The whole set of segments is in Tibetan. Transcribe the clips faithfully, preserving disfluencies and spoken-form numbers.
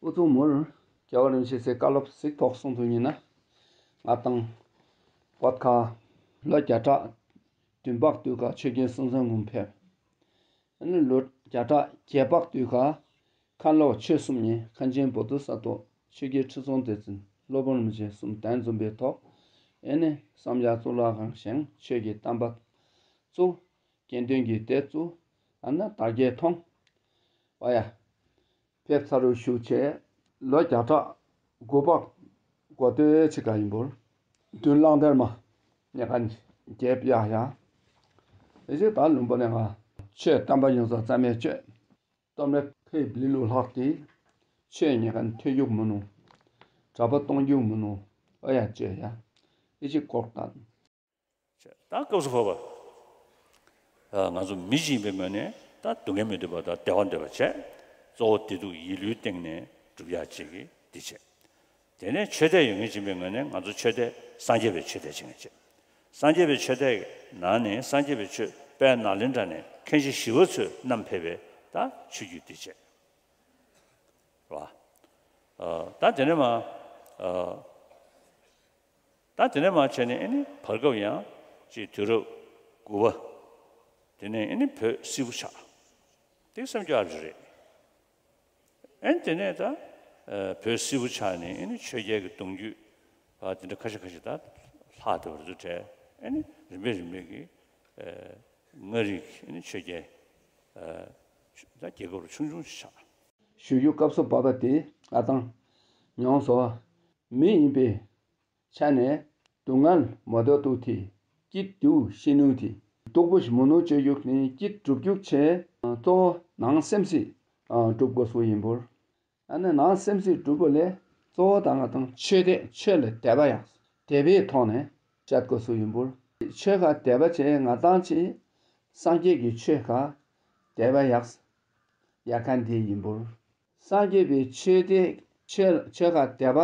ཨུ་ཚུགས་མུར་རྒྱལ་བ་རིན་པོ་ཆེ་སྲས་བཀའ་སློབ་གཟིགས་ཐོག་གསུང་དུ་ཡིན་ན། ང་དང་བོད་ཁ་ལོ་བརྒྱ་ཕྲག་བདུན་པ་དུས་ཁ་ཆོས་རྒྱལ་སྲོང་བཙན་སྒམ་ཕེབས། ཨ་ནི་ལོ་བརྒྱ་ཕྲག་བརྒྱད་པ་དུས་ཁ་མཁན་སློབ་ཆོས་གསུམ་ཉིད་མཁན་ཆེན་བོ་དྷི་ས་ཏྭ་ཆོས་རྒྱལ་ཁྲི་སྲོང་ལྡེ་བཙན་སློབ་དཔོན་རིན་པོ་ཆེ་གསུམ་གདན་འཛོམས་པའི་ཐོག་ཨེ་ནི་བསམ་ཡས་གཙུག་ལག་ཁང་བཞེངས། ཆོས་ཀྱི་བསྟན་པ་བཙུགས། དགེ་འདུན་གྱི་སྡེ་བཙུགས། ཨ་ནི་དར་རྒྱས་ཐོན། ཨོ་ཡ། ཕེབས་ཚར་རུ་བཞུགས་བྱས། ལོ་བརྒྱ་ཕྲག་དགུ་པ་འགོ་སྟོད་ཅིག་ག་ཡིན་པོར་མདུན་གླང་དར་མ་ཉེ་ག་རྒྱལ་ཡ་ཡ། དེ་བཞིན་ད་ལུང་པ་ནས་ང་ཆོས་བསྟན་པ་ཡོངས་རྫོགས་རྩ་མེད་བཅོས། སྟོད་སྨད་ཁའི་བི་ལུ་ལྷག་སྟེ་ཆོས་ཉེ་ག་ཐོས་རྒྱུ་མི་ནུ། གྲྭ་པ་གཏོང་རྒྱུ་མི་ནུ། ཨོ་ཡ་བཅོས་ཡ། དེ་བཞིན་ལྐོག་བཏང་། ད་སྐབས་སུ་བབ་པ། ང་ཚོ་མི་ཞིག་ཡིན་པའི་ངོས་ནས་ད་སྡུག་བསྔལ་མི་འདོད་པ་དང་བདེ་བ་འདོད་པ་བྱས། གཙོ་བོ་བདེ་སྡུག་ཡིད་བློའི་སྟེང་ནས་སྒྲུབ་ཡག་ཅིག་གི་འདི་བྱས། དེ་ནས་ཆོས་དད་ཡོད་མཁན་ཅིག་ཡིན་པའི་ངོས་ནས་ང་ཚོ་ཆོས་དད་སངས་རྒྱས་པའི་ཆོས་དད་བྱེད་མཁན་བྱས། སངས་རྒྱས་པའི་ཆོས་དད་ནང་ནས་སངས་རྒྱས་པའི་ཆོས་དཔལ་ནཱ་ལེནྡྲ་ནས་མཁན་ཆེན་ཞི་བ་འཚོས་བསྣམས་ཕེབས་པའི་ད་ཆོས་བརྒྱུད་འདི་བྱས། རེད་བ། ད་དེ་ནས་མ། ད་དེ་ནས་མ་བྱས་ནས་ཨེ་ནི་བར་སྐབས་ཡང་ཅིག་དུས་རབས་དགུ་པ། དེ་ནས་ཨེ་ནི་བོད་སིལ་བུ་ཆགས། དེ་སེམས་སྐྱོ་ཨ་རི་རེད། ཨེ་ནི་དེ་ནས་ད་བོད་སིལ་བུ་ཆགས་ནས་ཨེ་ནི་ཆོས་རྒྱལ་གྱི་གདུང་རྒྱུད་དེ་འདྲ་ཁ་ཤས་ཁ་ཤས་ད་ལྷག་བསྡད་པ་རེད་འདུག་དྲན། ཨེ་ནི་རིམ་པས་རིམ་པས་ཀྱི་མངའ་རིས་ཨེ་ནི་ཆོས་རྒྱལ་ད་རྒྱལ་ཁབ་རུ་ཆུང་ཆུང་ཞིག་ཆགས། ཞུ་རྒྱུ་སྐབས་སུ་བབ་པ་དེ་ང་དང་མྱོང་སོ། མི་ཡིན་པའི་ཆ་ནས་སྡུག་བསྔལ་མ་འདོད་དུ་དེ་སྐྱིད་སྡུག་ཤེས་ནུས་དེ་སྡུག་པོ་ཞིག་མི་ནུས་བཅོས་རྒྱུག་ནི་སྐྱིད་སྒྲུབ་རྒྱུག་ཆེ། གཙོ་བོ་ནང་སེམས་སི་སྒྲུབ་དགོས་སུ་ཡིན་པོར། ཨ་ནི་ནང་སེམས་སི་སྒྲུབ་པ་ལས་གཙོ་བོ་དང་ང་དང་ཆོས་དད་ཆོས་ལ་དད་པ་ཡང་དད་པའི་ཐོག་ནས་བྱ་དགོས་སུ་ཡིན་པོར། ཆོས་ཁ་དད་པ་བྱས་ང་དང་ཆེ་སངས་རྒྱས་ཀྱི་ཆོས་ཁ་དད་པ་ཡག་ཡག་ཁ་འདི་ཡིན་པོར། སངས་རྒྱས་པའི་ཆོས་དེ་ཆོས་ཆོས་ཁ་དད་པ་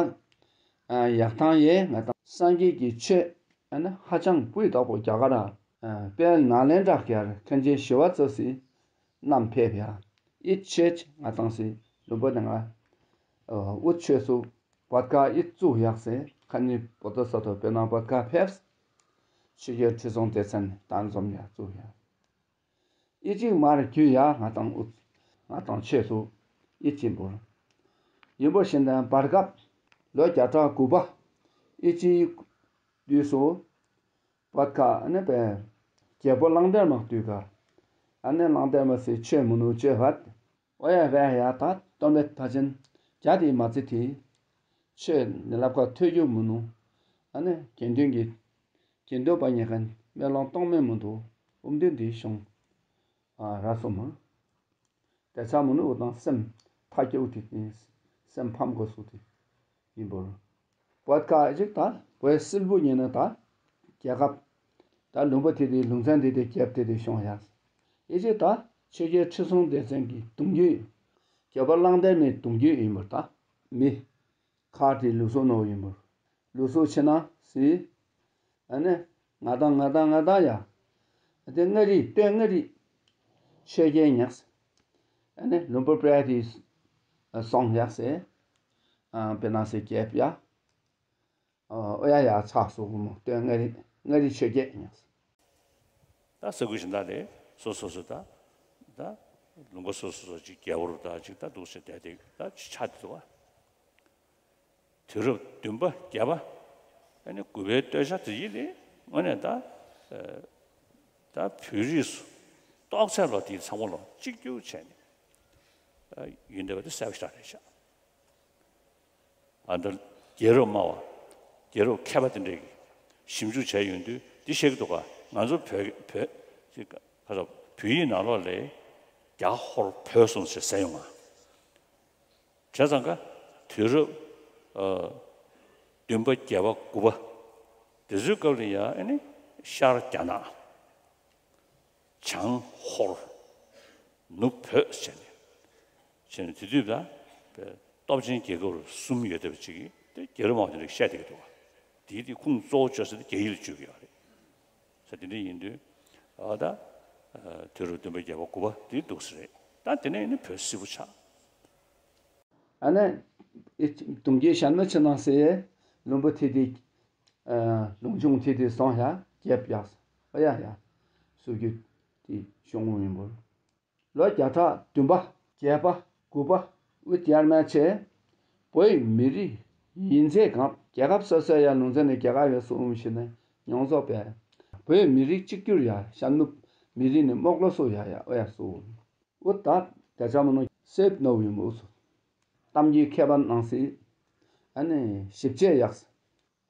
ཡག་ཐང་ཡས་ང་དང་སངས་རྒྱས་ཀྱི་ཆོས་ཨ་ནི་ཧ་ཅང་སྤུས་དག་པོ་རྒྱ་གར་དཔལ་ནཱ་ལེནྡྲ་གར་མཁན་ཆེན་ཞི་བ་འཚོ་སི་བསྣམས་ཕེབས་ཡ། ཨི་ཆོས་ང་དང་སི་ལུང་པ་ནས་ང་ཨུ་ཆོས་སུ་བོད་ཁ་ཨི་བཙུགས་ཡག་སེ་ཁ་ཉིན་བོད་ས་ཐོ་བེ་ནང་བོད་ཁ་ཕེབས། ཆོས་རྒྱལ་ཁྲི་སྲོང་ལྡེ་བཙན་དང་འཛོམས་ཡ་བཙུགས་ཡ། ཨི་ཅིག་མར་རྒྱུ་ཡ་ང་དང་ཨུ་ང་དང་ཆོས་སུ་ཨི་ཅིག་འབོར། ཡིན་པོ་བཞིན་དང་བར་སྐབས་ལོ་བརྒྱ་ཕྲག་དགུ་པ་ཨི་ཅིག་དུས་སུ་བོད་ཁ་ཨ་ནི་པའི་རྒྱལ་པོ་གླང་དར་མ་དུས་ཁ་ཨ་ནི་གླང་དར་མ་སི་ཆོས་མི་ནུ་ཆོས་བད། ཨོ་ཡ་བས་ཡ་ད་སྟོན་པའི་ཐ་ཆེན་བརྒྱ་དེ་མ་ཚེ་དེ་ཆོས་ནི་ལབ་ཁ་ཐོས་རྒྱུ་མི་ནུ། ཨ་ནི་དགེ་འདུན་གྱི་དགེ་འདུན་པ་ཉེ་གན་སྨོན་ལམ་གཏོང་མེད་མི་འདུག་ཨུམ་འདུན་འདི་བྱུང་། ཨ་ར་སོ་མ། དེ་ཚ་མི་ནུ་འུ་དང་སེམས་ཐག་སྐྱེའུ་དེ་ནི་སེམས་ཕམ་དགོས་སུ་དེ་ཡིན་པོར། བོད་ཁ་ཅིག་ད་བོད་སིལ་བུ་ཉིན་ན་ད་རྒྱལ་ཁབ་ད་ལུང་པ་དེ་དེ་ལུང་ཚན་དེ་དེ་རྒྱབ་དེ་དེ་བྱུང་ཡ། ཨེ་ཅིག་ད་ཆོས་རྒྱལ་ཁྲི་སྲོང་ལྡེ་བཙན་གྱི་གདུང་རྒྱུད་རྒྱལ་པོ་གླང་དར་མའི་གདུང་རྒྱུད་ཡིན་པར་ད་མི་ཁ་དེ་ལུགས་སྲོལ་ནོ་ཡིན་པར་ལུགས་སྲོལ་ཆེ་ན་སི་ཨ་ནི་ང་དང་ང་དང་ང་དང་ཡ་དེ་མངའ་རིས་སྟོད་མངའ་རིས་ཆོས་རྒྱལ་ཉགས་ཨ་ནི་ལུང་པ་པྲ་དེ་སོང་ཡག་སེ་ཨ་བེ་ན་སེ་རྒྱལ་ཡ། ཨོ་ཡ་ཡ་ཚགས་སུ་བུ་མོ་སྟོད་མངའ་རིས་མངའ་རིས་ཆོས་རྒྱལ་ཉགས། ད་ས་ཁུལ་གཞན་དག་ལས་སོ་སོ་སོ་ད་ད་ལུང་པ་སོ་སོ་སོ་ཅིག་རྒྱལ་པོ་རུ་ད་ཅིག་ད་འདུག་ཟེར་བསྡད་དེ་ད་ཅིག་ཆགས་བསྡད་འདུག་བ། དུས་རབས་བདུན་པ་བརྒྱད་པ་ཨ་ནི་དགུ་པའི་སྟོད་ཆ་དེ་ཡིན་ནི་དངོས་གནས་ད་ད་བོད་རིགས་སུ་གཏོགས་ཚད་ལོ་དེ་ཚང་མ་ལོ་གཅིག་གྱུར་བྱས་ནས་ཡིན་བསྡད་པ་དེ་གསལ་པོ་ཞེ་དྲག་རེད་ཤག་ཨ་ད་རྒྱལ་རབས་སྨྲ་བ། རྒྱལ་རབས་མཁས་པ་དེ་འདྲས་ཀྱིས་ཞིབ་འཇུག་བྱས་ཡོང་དུས་འདི་བཤད་ཀྱི་འདུག་ག་ང་ཚོ་བོད་བོད་ཅིག་ག་ས་བོད་ཡིག་ནང་ལོགས་ལས་རྒྱ་ཧོར་བོད་གསུམ་ཞེས་ཟེར་ཡོང་ང་། བྱས་ཙང་ག་དུས་རབས་ཨ་བདུན་པ་བརྒྱད་པ་དགུ་པ་དེ་ཚོའི་སྐབས་ལ་ཡང་ཨ་ནི་ཤར་རྒྱ་ནག་བྱང་ཧོར། ནུབ་བོད་ཟེར་ནས། བྱས་ནས་དེ་དུས་ད་སྟོབས་ཆེན་རྒྱལ་ཁབ་རུ་གསུམ་ཡོད་བསྡད་པ་ཅིག་གིས་དེ་རྒྱལ་རབས་སྨྲ་བ་དེ་འདྲ་བཤད་བསྡད་ཀྱི་འདུག་བ། དེའི་དེ་ཁུངས་གཙོ་བོ་བཅོལ་ས་དེ་རྒྱ་ཡིག་ལ་བཅོལ་གྱི་ཡོད་རེད། ས་དེ་འདྲ་ཡིན་དུས་ཨ་ད་དུས་རབས་བདུན་པ་བརྒྱད་པ་དགུ་པ་དེ་འདུག་ས་རེད། ད་དེ་ནས་ཡིན་ན་བོད་སིལ་བུ་ཆགས། ཨ་ནི་ ཨེ་གདུང་རྒྱུད་ཞལ་མི་ཕྱི་ནང་སེ་ལུམ་བུ་ཐི་ཐི། ལུང་ཆུང་ཐི་ཐི་སོང་ཡ་རྒྱབ་ཡག་ཨ་ཡ་ཡ་སུ་རྒྱུད་དེ་བྱུང་བ་ཡིན་པོ། ལོ་བརྒྱ་ཕྲག་བདུན་པ་བརྒྱད་པ་དགུ་པ་དབུ་དཀྱར་མའི་ཆེ། བོད་མི་རིགས་ཡིན་ཚད་གང་རྒྱལ་ཁབ་སོ་སོ་ཡ་ལུང་ཚན་ནས་རྒྱལ་ཁབ་ཡོད་སོང་ཞེ་ན་མྱོང་ཚོགས་པས། བོད་མི་རིགས་གཅིག་གྱུར་ཡ་ཤར་ནུབ་མི་རིགས་ནས་རྨོག་ལོ་སོ་ཡ་ཡ་ཨོ་ཡ་སོ། འུ་ད་དེ་ཆ་མོ་ནོ་སེབ་ནོ་ཡིན་མོ་སོ། གཏམ་རྒྱུད་མཁས་པ་ནང་སྲིད། ཨ་ནི་ཞིབ་དཔྱད་ཡག་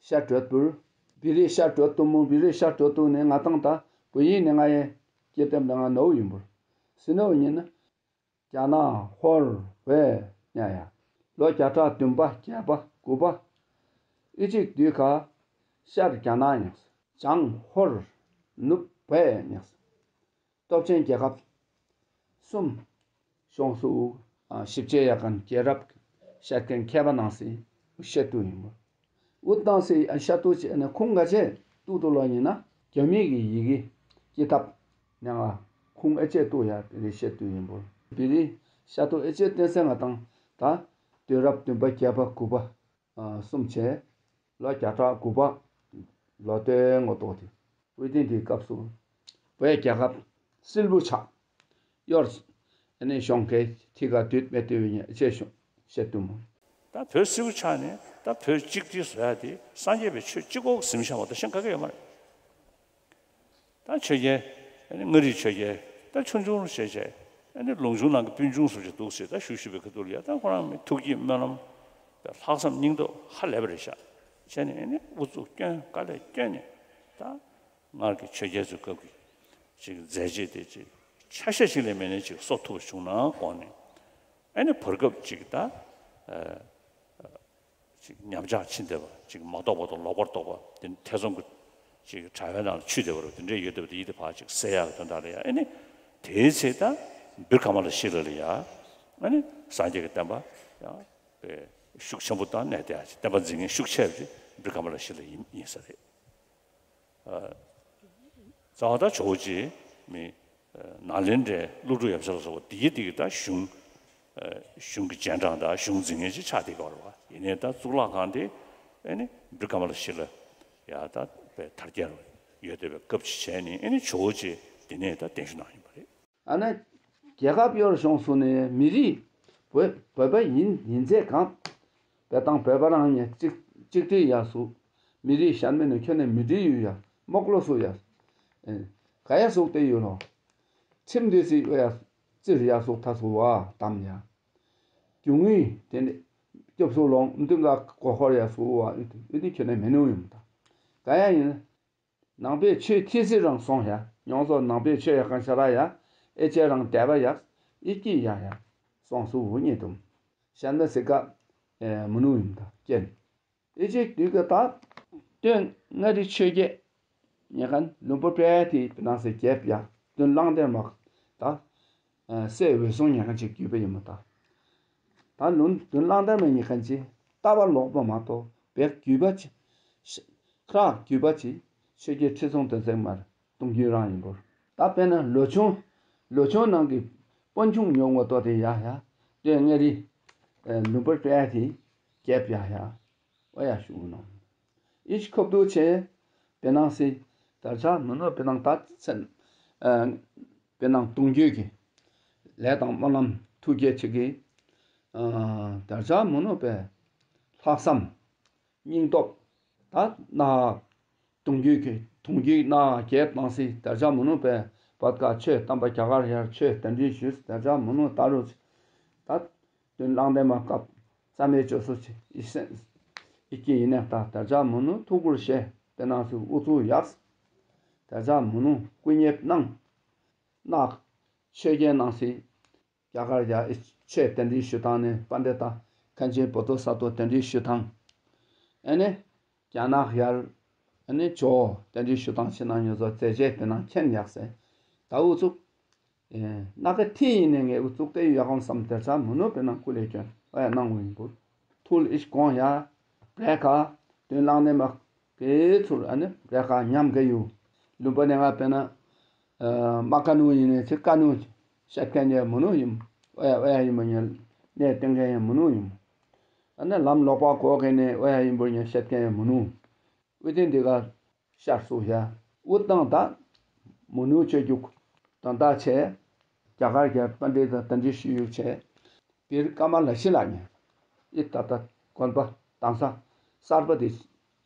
ཤ་དྲོད་པུར། བི་རི་ཤ་དྲོད་དུ་མོ་བི་རི་ཤ་དྲོད་དུ་ནི་ང་དང་ད་བུ་ཡིན་ནི་ང་ཡེ་སྐྱེ་ལྟེམ་ལ་ང་ནོ་ཡིན་པུར། སི་ནོ་ཡིན་ན། རྒྱ་ནག་ཧོར་བས་ཉ་ཡ། ལོ་བརྒྱ་ཕྲག་བདུན་པ་བརྒྱད་པ་དགུ་པ། ཨི་ཅིག་དུས་ཁ་ཤར་རྒྱ་ནག་ཉག་བྱང་ཧོར་ནུབ་བས་ཉག་སྟོབས་ཆེན་རྒྱལ་ཁབ་གསུམ་ཤོང་སུ་ཞིབ་དཔྱད་ཡག་མཁན་རྒྱལ་རབས་བཤད་མཁན་མཁས་པ་ནང་སྲིད་བཤད་དུ་ཡིན་མོ། འུ་ཏང་སི་ཨ་ཤ་ཏུ་ཅི་ཨ་ནི་ཁུང་ག་ཆེ་ཏུ་ཏུ་ལོ་ཡིན་ན་རྒྱ་མི་གི་ཡི་གེ་ཅི་ཐབ་ནང་ལ་ཁུང་ཨེ་ཅེ་ཏུ་ཡ་དེ་རེ་བཤད་དུ་ཡིན་པོ། བི་རི་ཤ་ཏུ་ཨེ་ཅེ་བསྟན་སེ་ང་དང་ད་དུས་རབས་བདུན་པ་བརྒྱད་པ་དགུ་པ་གསུམ་ཆེ་ལོ་བརྒྱ་ཕྲག་དགུ་པ་ལོ་སྟོད་ངོ་ཏོག་དེ་དབུས་ཏིང་དེའི་སྐབས་སུ་བོད་རྒྱལ་ཁབ་སིལ་བུ་ཆགས། གཡོར། ཨ་ནི་གཞོང་ཁའི་ཐི་ག་དུད་མེ་ཏི་བི་ཉེ་ཆེ་ཤོ་བཤད་དུ་མོ། ད་བོད་སིལ་བུ་ཆགས་ནས་ད་བོད་གཅིག་སྒྲིལ་བཟོ་ཡ་དེ་སངས་རྒྱས་པའི་ཆོས་གཅིག་པོ་ཟིན་བཞག་པ་ད་ཤེས་ག་གེ་ཡོད་མ་རེད། ད་ཆོས་རྒྱལ་ཨ་ནི་མངའ་རིས་ཆོས་རྒྱལ་ད་ཆུང་ཆུང་བྱས་བྱས་ཨ་ནི་ལུང་ཆུང་ནང་གི་སྤུན་ཆུང་སུ་ཞིག་འདུག་ཟེར་ད་ཞུ་ཞུ་བའི་ཁ་ཐུག་ལ་ཡ་ད་ཁོ་རང་མི་ཐུགས་བསྐྱེད་སྨོན་ལམ་ལྷག་བསམ་སྙིང་སྟོབས་ཧ་ལས་པ་རེད་ཤག་བྱས་ནས་ཨ་ནི་ཨུ་ཚུགས་སྐྱོན་དཀའ་ལས་སྐྱོན་ནས་ད། སྔར་གྱི་ཆོས་རྒྱལ་ཚོའི་སྐབས་ཀྱི་ཅིག་མཛད་རྗེས་དེ་ཅིག་ཆ་ཤས་ཤིག་ལས་མེད་ནས་ཅིག་གསོ་ཐུབ་པ་བྱུང་ན་དགོངས་ནས། ཨ་ནི་བར་སྐབས་ཅིག་ད་ཅིག་ཉམས་ཆག་ཕྱིན་བསྡད་པ་ཅིག་མ་རྟོགས་པ་དང་ལོག་པར་རྟོག་པ་དེ་ཐེ་ཚོམ་གྱི་ཅིག་དྲ་བའི་ནང་ལ་ཆུད་བསྡད་པ་རེད། དེ་འདྲས་ཡོད་བསྡད་པ་དེ་ཡིད་དེ་ཕར་ཅིག་སེལ་ཡག་གི་དོན་དག་ལ་ཡ་ཨ་ནི་དེའི་ཚེ་ད་བི་ཀ་མ་ལ་ཤི་ལ་ལ་ཡ་ཨ་ནི་སངས་རྒྱས་ཀྱི་བསྟན་པ་ཡང་ཤུགས་ཆེན་པོ་དང་གནས་བསྡད་ཡ་ཅིག་བསྟན་པ་འཛིན་མཁན་ཤུགས་ཆེ་བ་ཅིག་བི་ཀ་མ་ལ་ཤི་ལ་ཡིན་ཡིན་ས་རེད། རྩ་བ་ད་ཇོ་བོ་རྗེ་མི་ནཱ་ལེནྡྲའི་ཀླུ་སྒྲུབ་ཡབ་སྲས་ལ་སོགས་པ་དེའི་དེ་གི་ད་གཞུང་གཞུང་གི་རྗེས་འབྲང་དང་གཞུང་འཛིན་མཁན་ཅིག་ཆགས་བསྡད་ཀྱི་ཡོད་རེད་བ། ཡིན་ནའི་ད་གཙུག་ལག་ཁང་དེ་ཨེ་ནི་བི་ཀ་མ་ལ་ཤི་ལ་ཡ་ད་དཔེ་དར་རྒྱས་ཡོད་བསྡད་པའི་སྐབས་ཅིག་བྱས་ནས་ཨེ་ནི་ཇོ་བོ་རྗེ་འདི་ནས་ད་གདན་ཞུ་གནང་ཡིན་པ་རེད། ཨ་ནི་རྒྱལ་ཁབ་གཡོར་བྱུང་སོང་ནས་མི་རིགས་བོད་བོད་པ་ཡིན་ཡིན་ཚད་གང་བོད་དང་བོད་པ་རང་ཉིད་གཅིག་གཅིག་སྒྲིལ་ཡག་སུ་མི་རིགས་གཞན་མི་ནི་ཁྱོན་ནས་མི་སྒྲིལ་ཡུལ་ཡ་རྨོག་ལོ་སུ་ཡ་ག་ཡ་སུག་དེ་ཡོད་ལོ། ཁྲིམས་འདི་སྲིད་ཡ་རྩིར་ཡ་སུག་ཐ་སུ་བ་དམ་ཡ་རྒྱུ་དངུལ་དེ་ནི་སྐྱོབ་སུ་ལོང་མདུན་ག་གོ་ཧོར་ཡ་སུ་བ་ཡོད་དེ་ཁྱོན་ནས་མི་ནུ་ཡོད་མི་ད་ག་ཡ་ཡིན། ནང་པའི་ཆོས་ཐི་སི་རང་སོང་ཡ། མྱོང་ཚོར་ནང་པའི་ཆོས་ཡ་གང་ཤ་ར་ཡ། ཨེ་ཅེ་རང་དད་པ་ཡ། ཨི་ཀི་ཡ་ཡ། སོང་སུ་བུ་ཉེ་དུམ། ཤ་ན་སི་ཀ་མུ་ནུ་ཡིན་ད་ཀྱེན། ཨི་ཅིག་དུས་ཀ་ད། སྟོན་མངའ་རིས་ཆོས་རྒྱལ། ཉེ་གན་ལུམ་བུ་པྲེ་ཐི་ནང་སི་རྒྱལ་ཡ། སྟོན་གླང་དར་མ། ད། སྲས་འོད་སྲུང་ཉེ་གན་ཅིག་གྱུར་པ་ཡིན་མོ་ད། ད་ལུང་དོན་གླང་དར་མ་ཉེ་གན་ཅིག་ལྟ་བ་ལོག་པ་མ་གཏོགས་བེག་གྱུར་པ་ཅིག་ཁྲག་གྱུར་པ་ཅིག་ཆོས་རྒྱལ་ཁྲི་སྲོང་ལྡེ་བཙན་མར་གཏོང་རྒྱུ་རང་ཡིན་པོ། ད་དཔེར་ན་ལོ་ཆུང་ལོ་ཆུང་ནང་གི་དཔོན་ཆུང་ཉོ་ངོ་ཏོ་དེ་ཡ་ཡ་སྟོད་མངའ་རིས་ལུམ་བུ་སྟོད་དེ་རྒྱབ་ཡ་ཡ་ཨོ་ཡ་ཞུ་ནོ། ཨིཤ་ཁོབ་ཏུ་ཆེ་བེ་ནང་སི་དར་ཆ་མུ་ནོ་བེ་ནང་ད་ཚན་བེ་ནང་གཏོང་རྒྱུ་གི་ལས་དང་སྨོན་ལམ་ཐུགས་རྗེ་ཆེ་གི་དར་ཆ་མུ་ནོ་བེ་ལྷག་བསམ་སྙིང་སྟོབས་ད་ན་གཏོང་རྒྱུ་གི་གཏོང་རྒྱུ་ན་རྒྱས་བཏང་སི་དར་ཆ་མུ་ནོ་བེ་བད་ག་ཆོས་དམ་པ་རྒྱ་གར་ཡར་ཆོས་དམ་རྒྱུ་ཞུས་དར་ཆ་མུ་ནོ་ད་རུ་ད། དོན་གླང་དར་མ་སྐབས་རྩ་མེད་བཅོས་སུ་ཆེ་ཨི་སེན་ཨི་ཀི་ཡིན་ནས་ད་དར་ཆ་མུ་ནུ་ཐུགས་ཁུར་བཞེས་པའི་ནང་སུ་ཨུ་ཚུགས་ཡགས། དར་ཆ་མུ་ནུ་སྐུ་ཉེབ་གནང་། ནག་ཆོས་རྒྱལ་གནང་སྲིད། རྒྱ་གར་རྒྱ་ཨི་ཆོས་དེ་འདྲའི་ཞུ་སྟངས་ནི་པཎྜི་ཏ་མཁན་ཆེན་བོ་དྷི་ས་ཏྭ་དེ་འདྲའི་ཞུ་སྟངས། ཨེ་ནི། རྒྱ་ནག་ཡར། ཨ་ནི་ཇོ། དེ་འདྲའི་ཞུ་སྟངས་ཕྱི་ནང་ཉོ་ཚོ་མཛད་རྗེས་དེ་ནང་མཁྱེན་ཡག་སེ། ད་འུ་ཚུགས། སྣ་ཁ་ཐི་ཡིན་ནས་ངས་འུ་ཚུགས་ཏེ་ཡོད་གོང་བསམ་དེར་ཚ་མུ་ནུ་པེ་ནང་ཀུ་ལེ་སྐྱོན་ཨ་ཡ་གནང་བ་ཡིན་པུར། ཐུལ་ཨིཤ་གོང་ཡ། བྲེ་ཁ། དོན་ལང་ནས་མ། གེ་ཚུར་ཨ་ནི་བྲེ་ཁ་ཉམས་གེ་ཡུ། ལུམ་པ་ནས་ང་པེ་ན། མ་ཀ་ནུ་ཡིན་ནས་ཚེ་ཀ་ནུ། ཤ་ཁན་ཡ་མུ་ནུ་ཡིན། ཨ་ཡ་ཨ་ཡ་ཡིན་མ་ཉལ། ནས་ཏེང་གེ་ཡ་མུ་ནུ་ཡིན། ཨ་ནི་ལམ་ལོག་པ་གོ་གི་ནས་ཨོ་ཡ་ཡིན་པོ་ཉ་བཤད་མཁན་མི་ནུ། ཨུ་ཏིན་འདི་ག་ཤར་སུ་ཡ། ཨུ་ཏང་ད་མི་ནུ་ཆོས་རྒྱུག་དང་ད་ཆེ། རྒྱ་གར་རྒྱལ་པཎ་ཌི་ཏ་དན་ཏི་ཤི་ཡུག་ཆེ། བིར་ཀ་མ་ལ་ཤི་ལ་ཉེ། ཨི་ད་ད་དགོན་པ་དང་ས་གསར་པ་དེ་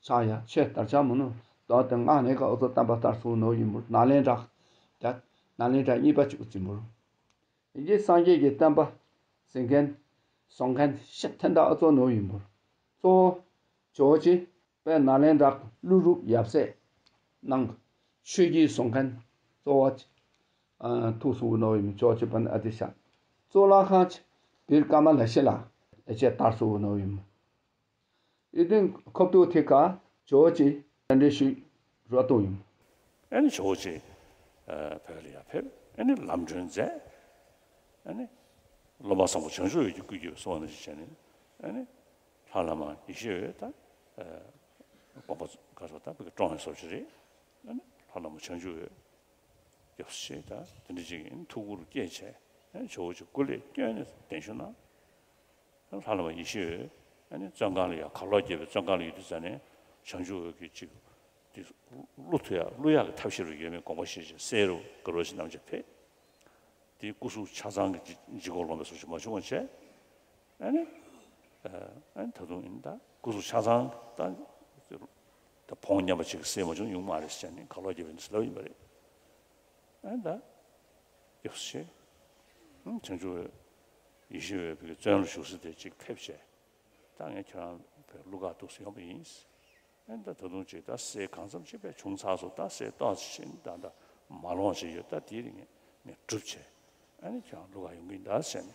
ཆགས་ཡ་ཆེ་དར་ཆ་མི་ནུ། དོ་དེ་ངག་ནས་ཀ་ཨོ་ཚོ་བསྟན་པ་དར་སུ་ནོ་ཡིན་པོ་ནཱ་ལེནྡྲ། ད་ནཱ་ལེནྡྲ་གཉིས་པ་ཅིག་ཨུ་ཙི་མུར། ཡིན་གྱི་སངས་རྒྱས་ཀྱི་བསྟན་པ་ཟིན་མཁན་སོང་མཁན་ཤ་ཐན་ད་ཨ་ཚོ་ནོ་ཡིན་པོ། གཙོ་བོ་ཇོ་བོ་རྗེ་དཔལ་ནཱ་ལེནྡྲ་ཀླུ་སྒྲུབ་ཡབ་སྲས་ནང་ཆོས་ཀྱི་སོང་མཁན་གཙོ་བོ་ཨ་ཐུགས་སུ་ནོ་ཡིན་ཇོ་བོ་རྗེ་དཔལ་ཨ་ཏི་ཤ། གཙོ་ལ་ཁང་ཆེ་བིར་ཀ་མ་ལ་ཤི་ལ་ཨེ་ཅེ་དར་སུ་ནོ་ཡིན། ཨི་ཏིན་ཁོབ་ཏུ་ཐི་ཀ་ཇོ་ཅི་དེ་འདྲའི་ཞིག་རོ་ཏོ་ཡིན། ཨ་ནི་ཇོ་ཅི་བོད་ལ་ཡར་ཕེབས། ཨ་ནི་ལམ་སྒྲོན་མཛད། ཨ་ནི་སློབ་མ་བཟང་པོ་བྱང་ཆུབ་ཡོད་ཀྱི་སྐུ་རྒྱུད་སོང་ནས་བྱས་ནས། ཨ་ནི་ལྷ་བླ་མ་ཡེ་ཤེས་འོད་དང་། དགོངས་པ་ག་སོགས་དང་བོད་ཀྱི་ཀྲོང་ཡང་སོགས་ཅི་རེད། ཨ་ནི་ལྷ་བླ་མ་བྱང་ཆུབ་འོད་སྐྱབས་སུ་མཆི་དང་དེ་འདྲ་ཅིག་ཡིན་ཐུགས་ཁུར་བསྐྱེད་བྱས། ཨ་ནི་ཇོ་བོ་རྗེ་སྐུ་ལས་བསྐྱོན་ནས་གདན་ཞུ་གནང་། ལྷ་བླ་མ་ཡེ་ཤེས་འོད་ཨ་ནི་བཙོན་ཁང་ལ་ཡང་གར་ལོག་བརྒྱབ་པའི་བཙོན་ཁང་ལ་ཡོད་དུས་ཙ་ནས་བྱང་ཆུབ་འོད་ཀྱིས་ཅིག་དེ་གླུ་ཐུ་ཡག་གླུ་ཡག་གི་ཐབས་ཤེས་རུ་ཡོད་མེད་དགོངས་པ་བཞེས་བྱས་སྲས་རུ་དགའ་རབ་ཆེན་རྣམ་རྒྱལ་ཕེབས། དེའི་སྐུ་གཟུགས་ཆ་ཚང་གི་ལྗིད་ཁོག་ལོངས་པའི་བཟོ་ཞིག་མ་བྱུང་བ་བྱས། ཨ་ནི་ཨ་ནི་ད་དུང་ཡིན་ད་སྐུ་གཟུགས་ཆ་ཚང་ད་ད་བོང་མཉམ་པ་ཅིག་གི་སྲས་མ་བྱུང་ཡོང་མ་རེད་ཟེར་ནས་གར་ལོག་བརྒྱབ་པའི་ལབ་ཡིན་པ་རེད། ཨ་ནི་ད་སྐྱབས་སུ་མཆི། བྱང་ཆུབ་འོད་ཡེ་ཤེས་འོད་བོད་ཀྱི་བཙོན་ལ་བཞུགས་ས་དེ་ཅིག་ཕེབས་བྱས། ད་ངས་ཁྱེད་རང་བོད་གླུ་གར་འདུག་སེ་ཡོང་པ་ཡིན། ཨ་ནི་ད་ད་དུང་ཅིག་ད་སྲས་གང་འཚམ་ཅིག་ཕེབས་བྱུང་ཚར་སོང་། ད་སྲས་ཏོག་ཙམ་ད་ད་མ་ལོངས་ཅིག་ཡོད། ད་དེ་རིང་ངས་ངས་སྒྲུབ་བྱས། ཨ་ནི་ཁྱེད་རང་གླུ་གར་ཡོང་གི་ཡིན་ད་ཟེར་ནས།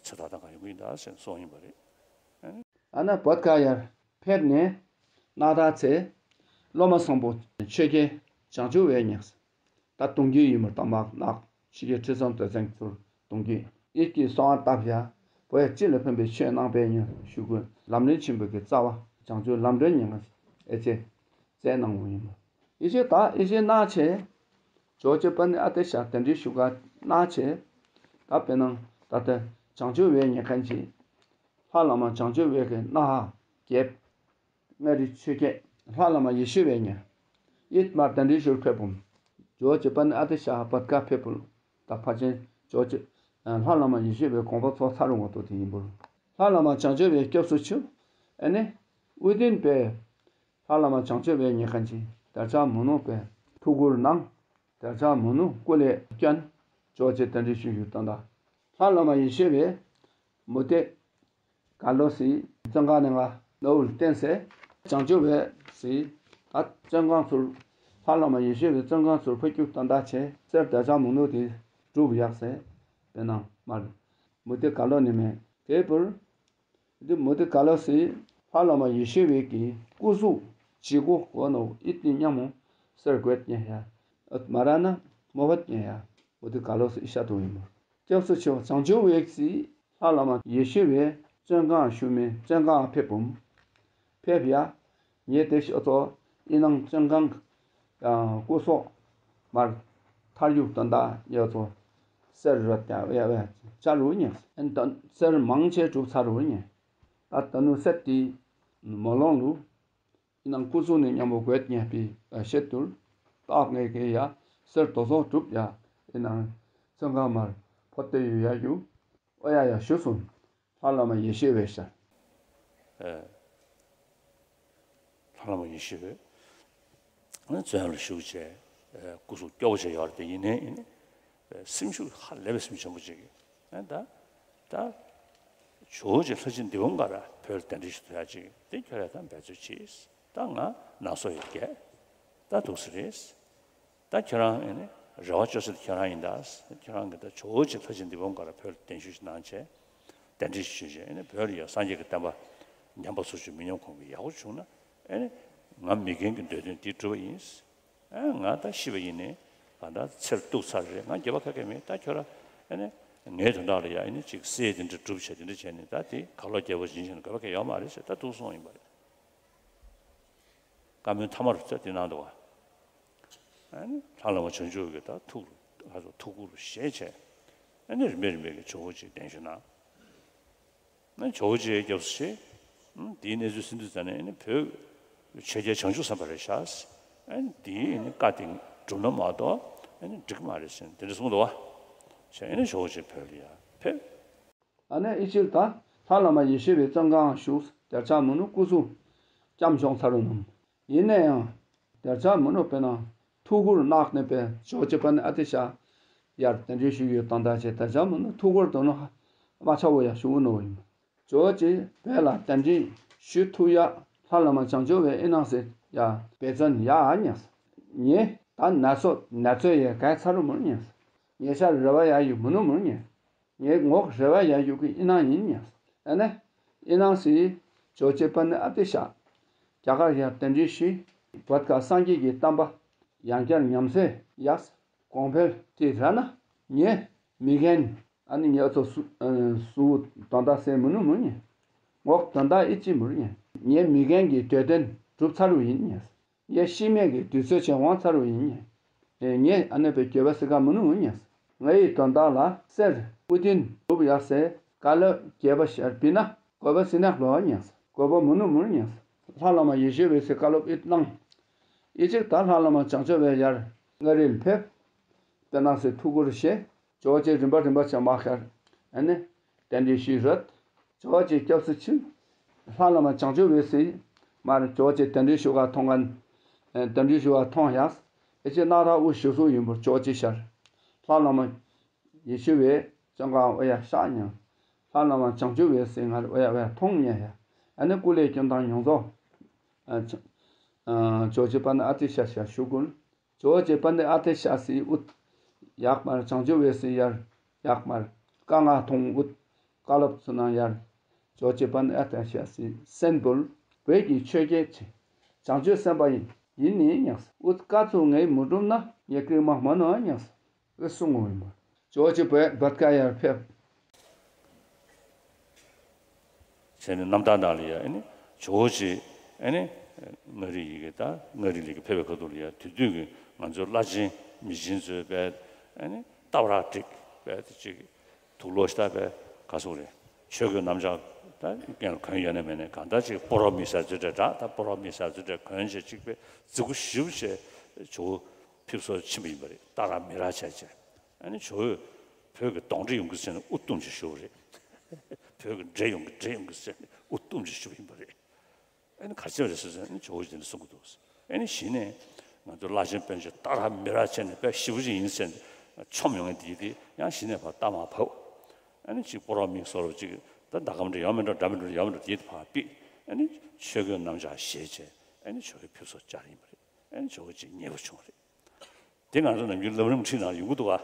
ཚེ་ཐར་གཏོང་གར་ཡོང་གི་ཡིན་ད་ཟེར་ནས་གསུངས་ཡིན་པ་རེད། ཨ་ནི་བོད་ཁ་ཡར་ཕེབས་ནས་སྣར་ཐར་ཚེ་སློབ་མ་བཟང་པོ་ཆོས་རྒྱལ་བྱང་ཆུབ་འོད་ཉག་ད་གདུང་རྒྱུད་ཡིན་པར་གཏམ་མ་ནག་ཕྱི་རྒྱལ་ཁྲི་སྲོང་ལྡེ་བཙན་ཚུར་གདུང་རྒྱུད་ཡིད་ཀྱི་གསང་བ་བཏབ་ཡ། བོད་སྤྱི་ལ་ཕན་པའི་ཆོས་གནང་བའི་ཉིན་ཞུ་དགོས། ལམ་རིམ་ཆེན་པོའི་གི་རྩ་བ་བྱང་ཆུབ་ལམ་སྒྲོན་ཉིན་ཨེ་ཅེ་མཛད་གནང་བ་ཡིན་པ། ཡེ་ཤེས་ད་ཡེ་ཤེས་གནང་བྱས། ཇོ་བོ་རྗེ་པཎྜི་ཏ་ཨ་ཏི་ཤ་དེ་འདྲའི་ཞུ་ག་གནང་བྱས། ད་དཔེར་ན་ད་ལྟ་བྱང་ཆུབ་འོད་ཉག་མཁན་གྱི་ལྷ་བླ་མ་བྱང་ཆུབ་འོད་ཀྱི་སྣ་ཧ་རྒྱལ། མངའ་རིས་ཆོས་རྒྱལ་ལྷ་བླ་མ་ཡེ་ཤེས་འོད་ཉག་ཡིད་མར་དེ་འདྲའི་ཞུར་ཕེབས་བུམ། ཇོ་བོ་རྗེ་པཎྜི་ཏ་ཨ་ཏི་ཤ་བད་ག་ཕེབས་བུ། ད་ཕ་ཆེན་ཇོ་བོ་རྗེ་ལྷ་བླ་མ་ཡེ་ཤེས་འོད་དགོངས་པ་ཚོགས་ཚར་རུང་བ་ཏོ་དེ་ཡིན་པུར། ལྷ་བླ་མ་བྱང་ཆུབ་འོད་སྐྱབས་སུ་མཆི། ཨ་ནི་དབུས་སྟོན་པས་ལྷ་བླ་མ་བྱང་ཆུབ་འོད་ཉག་མཁན་གྱི་དར་ཆ་མུ་ནུ་པས་ཐུགས་ཁུར་གནང་། དར་ཆ་མུ་ནུ་སྐུ་ལས་བསྐྱོན། ཇོ་བོ་རྗེ་དེ་འདྲའི་ཞུ་ཞུ་ཏན་ད། ལྷ་བླ་མ་ཡེ་ཤེས་འོད་མུ་ཏིག་ག་ལོ་སི་བཙོན་ཁང་ནས་ང་ནོར་བུ་བསྟན་སེ། བྱང་ཆུབ་འོད་སི་ད་བཙོན་ཁང་ཚུར་ལྷ་བླ་མ་ཡེ་ཤེས་འོད་བཙོན་ཁང་ཚུར་ཕུད་རྒྱུག་ཏན་ད་བྱས་སེར་དར་ཆ་མུ་ནུ་དེ་གྲུབ་ཡག་སེ། དཔེར་ན་མར་མུ་ཏིག་ག་ལོ་ནི་མེད་དེ་བུར། འདི་མུ་ཏིག་ག་ལོ་སི་ལྷ་བླ་མ་ཡེ་ཤེས་འོད་ཀྱི་སྐུ་གཟུགས་ལྗིད་ཁོག་གོ་ནོ་ཨི་ཏི་ཉམ་མོ་སེར་གོད་ཉེ་ཡ། མ་ར་ན་མོ་བད་ཉེ་ཡ། མུ་ཏིག་ག་ལོ་སི་ཤ་དུ་ཡིན་མོ། སྐྱབས་སུ་མཆི་བ་བྱང་ཆུབ་འོད་སི་ལྷ་བླ་མ་ཡེ་ཤེས་འོད་བཙོན་ཁང་ཞུ་མི་བཙོན་ཁང་ཕེབས་བུམ། ཕེབས་ཡ། ངས་དེ་ཤོ་ཚོ་ཨི་ནང་བཙོན་ཁང་ཡང་སྐུ་སྲོག་མར་ཐར་ཡུག་ཏན་ད་ཡོད་ཚོ་སེར་རོ་ཏ་ཝེ་ཝེ་ཆ་རུ་ཉེ་ཨན་ཏན་སེར་མང་ཆེ་གྲུབ་ཚར་རུ་ཉེ། ད་ད་ནུ་སེར་དེ་མོ་ལོང་རུ་ཨི་ནང་སྐུ་གཟུགས་ནས་མཉམ་པོ་གོད་ཉེ་པའི་ཤེད་དུར་སྟག་ངེ་གེ་ཡ་སེར་དོ་ཚོགས་གྲུབ་ཡ་ཨི་ནང་བཙོན་ཁང་མར་ཕོ་ཏེ་ཡུ་ཡ་ཡུ། ཨོ་ཡ་ཡ་ཞུ་སོང་། ལྷ་བླ་མ་ཡེ་ཤེས་འོད་ཤར། ཨེ། ལྷ་བླ་མ་ཡེ་ཤེས་འོད། ཨ་ནི་བཙོན་ལ་བཞུགས་བྱས། ཨེ། སྐུ་གཟུགས་སྐྱོ་བོ་བྱས་ཡོད་རེད་དེ་ཡིན་ནའི་ཡིན་ནའི། ཨེ། སེམས་ཤུགས་ཧ་ལས་པའི་སེམས་ཆེན་པོ་ཅིག་ཨ་ད། ད། ཇོ་བོ་རྗེ་ལྷ་ཆེན་འདི་བོ་འགའ་ར་བོད་ལ་གདན་འདྲེན་ཞུ་ཐུབ་ཡ་ཅིག་དེ་ཁྱོད་ར་ད་འབད་རྩོལ་གྱིས། ད་ང་ན་སོ་ཡི་རྒྱལ། ད་འདུག་སེ་རེད། ད་ཁྱེད་རང་ཨེ་ནི་རེ་བ་བཅོལ་ས་དེ་ཁྱེད་རང་ཡིན་ད། ཁྱེད་རང་གིས་ད་ཇོ་བོ་རྗེ་ལྷ་ཆེན་འདི་བོ་འགའ་ར་བོད་ལ་གདན་ཞུ་ཞིག་གནང་བྱས། གདན་འདྲེན་ཞུ་བྱས་ཨེ་ནི་བོད་ལ་ཡང་སངས་རྒྱས་ཀྱི་བསྟན་པ་ཉམས་པ་སོར་ཆུད་མི་ཉམས་གོང་འཕེལ་ཡག་པོ་བྱུང་ན་ཨེ་ནི་ང་མི་རྒན་གྱི་འདོད་དོན་འདི་འགྲུབ་པ་ཡིན། ཨེ་ང་ད་ཤི་བ་ཡིན་ནི་གང་ལྟར་ཚེ་སྟུག་ཚར་རེད། ང་རྒྱལ་བ་ཁ་སྐད་མེད། ད་ཁྱོད་ར་ཨེ་ནི་ངའི་དོན་དག་ལ་ཡ་ཨེ་ནི་ཅིག་སྲས་དེ་འདྲ་སྒྲུབ་བྱས་དེ་འདྲ་བྱས་ནི་ད་དེ་ག་ལོ་རྒྱལ་པོ་ཡིན་ཕྱིན་དགོས་པ་གལ་ཡོད་མ་རེད་ཟེར་ད་འདུག་གསུངས་ཡིན་པ་རེད། བཀའ་མོལ་མཐའ་མ་རུ་ཚད་དེ་གནང་འདུག་བ། ཨ་ནི་ལྷ་བླ་མ་བྱང་ཆུབ་ཀྱི་ད་ཐུགས་རུ་ལྷ་ཚོགས་ཐུགས་ཁུར་རུ་བཞེས་བྱས། ཨ་ནི་རིམ་པས་རིམ་པས་ཀྱི་ཇོ་བོ་རྗེ་གདན་ཞུ་གནང་། ན་ཇོ་བོ་རྗེ་སྐྱབས་སུ་མཆི། ཨ་ནི་དེའི་གནས་ཚུལ་ཟིན་དུས་ཙ་ནས་ཨ་ནི་བོད་ཆོས་རྒྱལ་བྱང་ཆུབ་སེམས་དཔའ་རེད་ཤག་ཨ་ནི་དེའི་ཨ་ནི་བཀའ་དེ་སྒྲུབ་ན་མ་གཏོགས་ཨ་ནི་འགྲིག་གི་མ་རེད་ཟེར་ནས་དེ་འདྲ་གསུངས་འདུག་བ། བྱས་ཨ་ནི་ཇོ་བོ་རྗེ་བོད་ལ་ཡར་ཕེབས། ཨ་ནི་ཨི་ཕྱིར་ད་ལྷ་བླ་མ་ཡེ་ཤེས་པའི་བཙོན་ཁང་བཞུགས། དེར་ཆ་མི་ནུ་སྐུ་གཟུགས་སྐྱབས་བྱུང་ཚར་རུ་ནམ། ཡིན་ན་ཡང་དེར་ཆ་མི་ནུ་དཔེར་ན་ཐུགས་ཁུར་གནག་ནས་པའི་ཇོ་བོ་རྗེ་པཎྜི་ཏ་ཨ་ཏི་ཤ་ཡར་གདན་འདྲེན་ཞུས་ཡོད་དང་ད་ཆེ། དེར་ཆ་མི་ནུ་ཐུགས་ཁུར་དུ་ནུ་མ་ཆ་བོ་ཡ་ཞུ་ནོ་ཡིན། ཇོ་བོ་རྗེ་བོད་ལ་གདན་འདྲེན་ཞུ་ཐུབ་ཡ་ལྷ་བླ་མ་བྱང་ཆུབ་པའི་ཨི་ནང་སེ་ཡ་འབད་བརྩོན་ཡ་ཨ་ཉེས། ངས་ད་ན་ཚོད་ན་ཚོད་ཡས་ག་ཚར་རུ་མུར་ཉེས། ངས་ཤ་རེ་བ་ཡ་ཡུ་མི་ནུ་མུར་ཉེས། ངས་ངོག་རེ་བ་ཡ་ཡུ་གི་ཨི་ནང་ཡིན་ཉེས། ཨ་ནི་ཨི་ནང་སེ་ཇོ་བོ་རྗེ་པཎྜི་ཏ་ཨ་ཏི་ཤ་རྒྱ་གར་ཡ་གདན་འདྲེན་ཞུས། བོད་ཀ་སངས་རྒྱས་ཀྱི་བསྟན་པ་ཡང་བསྐྱར་ཉམས་སད་ཡ། གོང་འཕེལ་དེ་ར་ན་ངས་མི་རྒན་ཨ་ནི་ངས་ཚོ་སུ་སུ་དོན་དག་སེ་མི་ནུ་མུར་ཉེ། ངོག་དོན་དག་ཨི་ཅི་མུར་ཉེ། ངས་མི་རྒན་གྱི་འདོད་དོན་གྲུབ་ཚར་རུ་ཡིན་ཉེ། ངས་ཤི་མེད་ཀྱི་དུས་ཚོད་ཆེན་དབང་ཚར་རུ་ཡིན་ཉེ། ངས་ཨ་ནི་པའི་འགྱོད་པ་སི་ཀ་མི་ནུ་མུར་ཉེ། ང་ཡི་དོན་དག་ལ་སེར་ཨུ་ཏིན་གྲུབ་ཡག་སེ་བཀའ་སློབ་རྒྱས་པ་ཤར་བི་ན་དགོས་པ་སི་ནག་ལོ་ཉེ། དགོས་པ་མི་ནུ་མུར་ཉེ། ལྷ་བླ་མ་ཡེ་ཤེས་པའི་སེ་བཀའ་སློབ་ཨི་གནང་། ཨི་ཅིག་ད་ལྷ་བླ་མ་བྱང་ཆུབ་པའི་ཡར་མངའ་རིས་ལ་ཕེབས། དཔེར་ན་སེ་ཐུགས་ཁུར་བཞེས། ཇོ་བོ་རྗེ་རིམ་པ་རིམ་པ་ཅན་མ་ཤར། ཨ་ནི་གདན་འདྲེན་ཞུས་རེད། ཇོ་བོ་རྗེ་སྐྱབས་སུ་མཆི། ལྷ་བླ་མ་བྱང་ཆུབ་པའི་སེ་མར་ཇོ་བོ་རྗེ་གདན་འདྲེན་ཞུ་ག་མཐོང་ང་། གདན་འདྲེན་ཞུ་ག་མཐོང་ཡག་ཨེ་ཅེ་ན་ར་དབུ་ཞུ་སུ་ཡིན་པར་ཇོ་བོ་རྗེ་ཤར། ལྷ་བླ་མ་ཡེ་ཤེས་པའི་བཙོན་ཁང་ཨོ་ཡ་ཤག་ཉང་། ལྷ་བླ་མ་བྱང་ཆུབ་པའི་སེ་ངར་ཨོ་ཡ་ཨོ་ཡ་མཐོང་ཉེ་ཡ། ཨ་ནི་སྐུ་ལས་སྐྱོན་དང་མྱོང་ཚོགས། ཇོ་བོ་རྗེ་པཎྜི་ཏ་ཨ་ཏི་ཤ་ཤ་ཞུ་དགོས། ཇོ་བོ་རྗེ་པཎྜི་ཏ་ཨ་ཏི་ཤ་སི་ཨུད། ཡག་མར་བྱང་ཆུབ་པའི་སི་ཡར། ཡག་མར་བཀའ་མངགས་ཐོང་ཨུད། བཀའ་སློབ་ཚུ་ནང་ཡར། ཇོ་བོ་རྗེ་པཎྜི་ཏ་ཨ་ཏི་ཤ་སི་སན་བུལ། བོད་ཀྱི་ཆོས་རྒྱལ་ཆེ། བྱང་ཆུབ་སེམས་དཔའ་ཡིན་ཡིན་ནི་ཉགས། ཨུད་བཀའ་ཚུ་ངའི་མུ་གྲུབ་ན་ངའི་ཀིར་མ་མ་ནོ་ཉགས། ཨེ་གསུང་ངོ་ཡིན་པ། ཇོ་བོ་རྗེ་བོད་བོད་ཀ་ཡར་ཕེབས། བྱས་ནས་རྣམ་ཐར་ནང་ལ་ཡ་ཨ་ནི་ཇོ་བོ་རྗེ་ཨ་ནི་མངའ་རིས་ཡི་གེ་ད་མངའ་རིས་ལ་ཡི་གེ་ཕེབས་པའི་ཁ་ཐུག་ལ་ཡ་དེ་དུས་ཀྱི་ང་ཚོའི་བླ་ཆེན་མི་ཆེན་ཚོའི་བས་ཨ་ནི་ལྟ་བ་རག་འགྲིག་བས་དེ་ཅིག་དུག་ལོག་ཤ་བས་ག་སོག་རེད། ཆོས་གོས་གནམ་ལྕགས་ད་རྐན་ལ་གོན་ཡོད་ནས་མེད་ནས་གང་ལྟར་ཅིག་སྤོ་རོག་མི་ཟ་ཚུལ་འདྲ་འདྲ་ད་སྤོ་རོག་མི་ཟ་ཚུལ་འདྲ་གོན་བྱས་ཅིག་བས་རྫི་གུ་ཞིབ་བྱས་ཇོ་བོ་ཕེབས་བསུ་ཕྱིན་པ་ཡིན་པ་རེད། ལྟ་རག་མི་རག་བྱས་བྱས། ཨ་ནི་ཇོ་བོས་བོད་ཀྱི་གདོན་འདྲེ་ཡོང་གི་ཟེར་ནས་དབུ་བཏུམ་ཅིག་ཞུ་བ་རེད། བོད་ཀྱི་འདྲེ་ཡོང་གི་འདྲེ་ཡོང་གི་ཟེར་ནས་དབུ་བཏུམ་ཅིག་ཞུ་བ་ཡིན་པ་རེད། ཨ་ནི་ག་རེ་བྱས་པ་རེད་ཟེར་ཟེར་ནས་ཇོ་བོ་ཡིས་དེ་འདྲ་གསུང་གི་འདུག་ཨ་ནི་གཞི་ནས་ང་ཚོ་བླ་ཆེན་དཔོན་ཆེན་ལྟ་རག་མི་རག་བྱས་ནས་དཔེ་ཞེ་པོ་ཅིག་ཡིན་ཟེར་ནས་ཆོམ་ཡོང་ཡ་དེ་དེ་ཡང་གཞི་ནས་ཕར་ལྟ་མ་བབས། ཨ་ནི་གཅིག་སྤོ་རོག་མིག་སོར་གཅིག་ད་ཟླ་གམ་འདྲ་ཡོང་མི་འདྲ་འདྲ་མི་འདྲ་ཡོང་མི་འདྲ་དེ་ཕར་ཕུད། ཨ་ནི་ཆོས་གོས་གནམ་ལྕགས་བཞེས་བྱས་ཨ་ནི་ཇོ་བོའི་ཕེབས་བསུ་བཅར་ཡིན་པ་རེད། ཨ་ནི་ཇོ་བོ་ཅིག་ཉེ་པོ་བྱུང་བ་རེད། དེ་ང་ཚོ་ནམ་རྒྱུན་ལམ་རིམ་ཁྲིད་ནང་ཡོང་གི་འདུག་བ།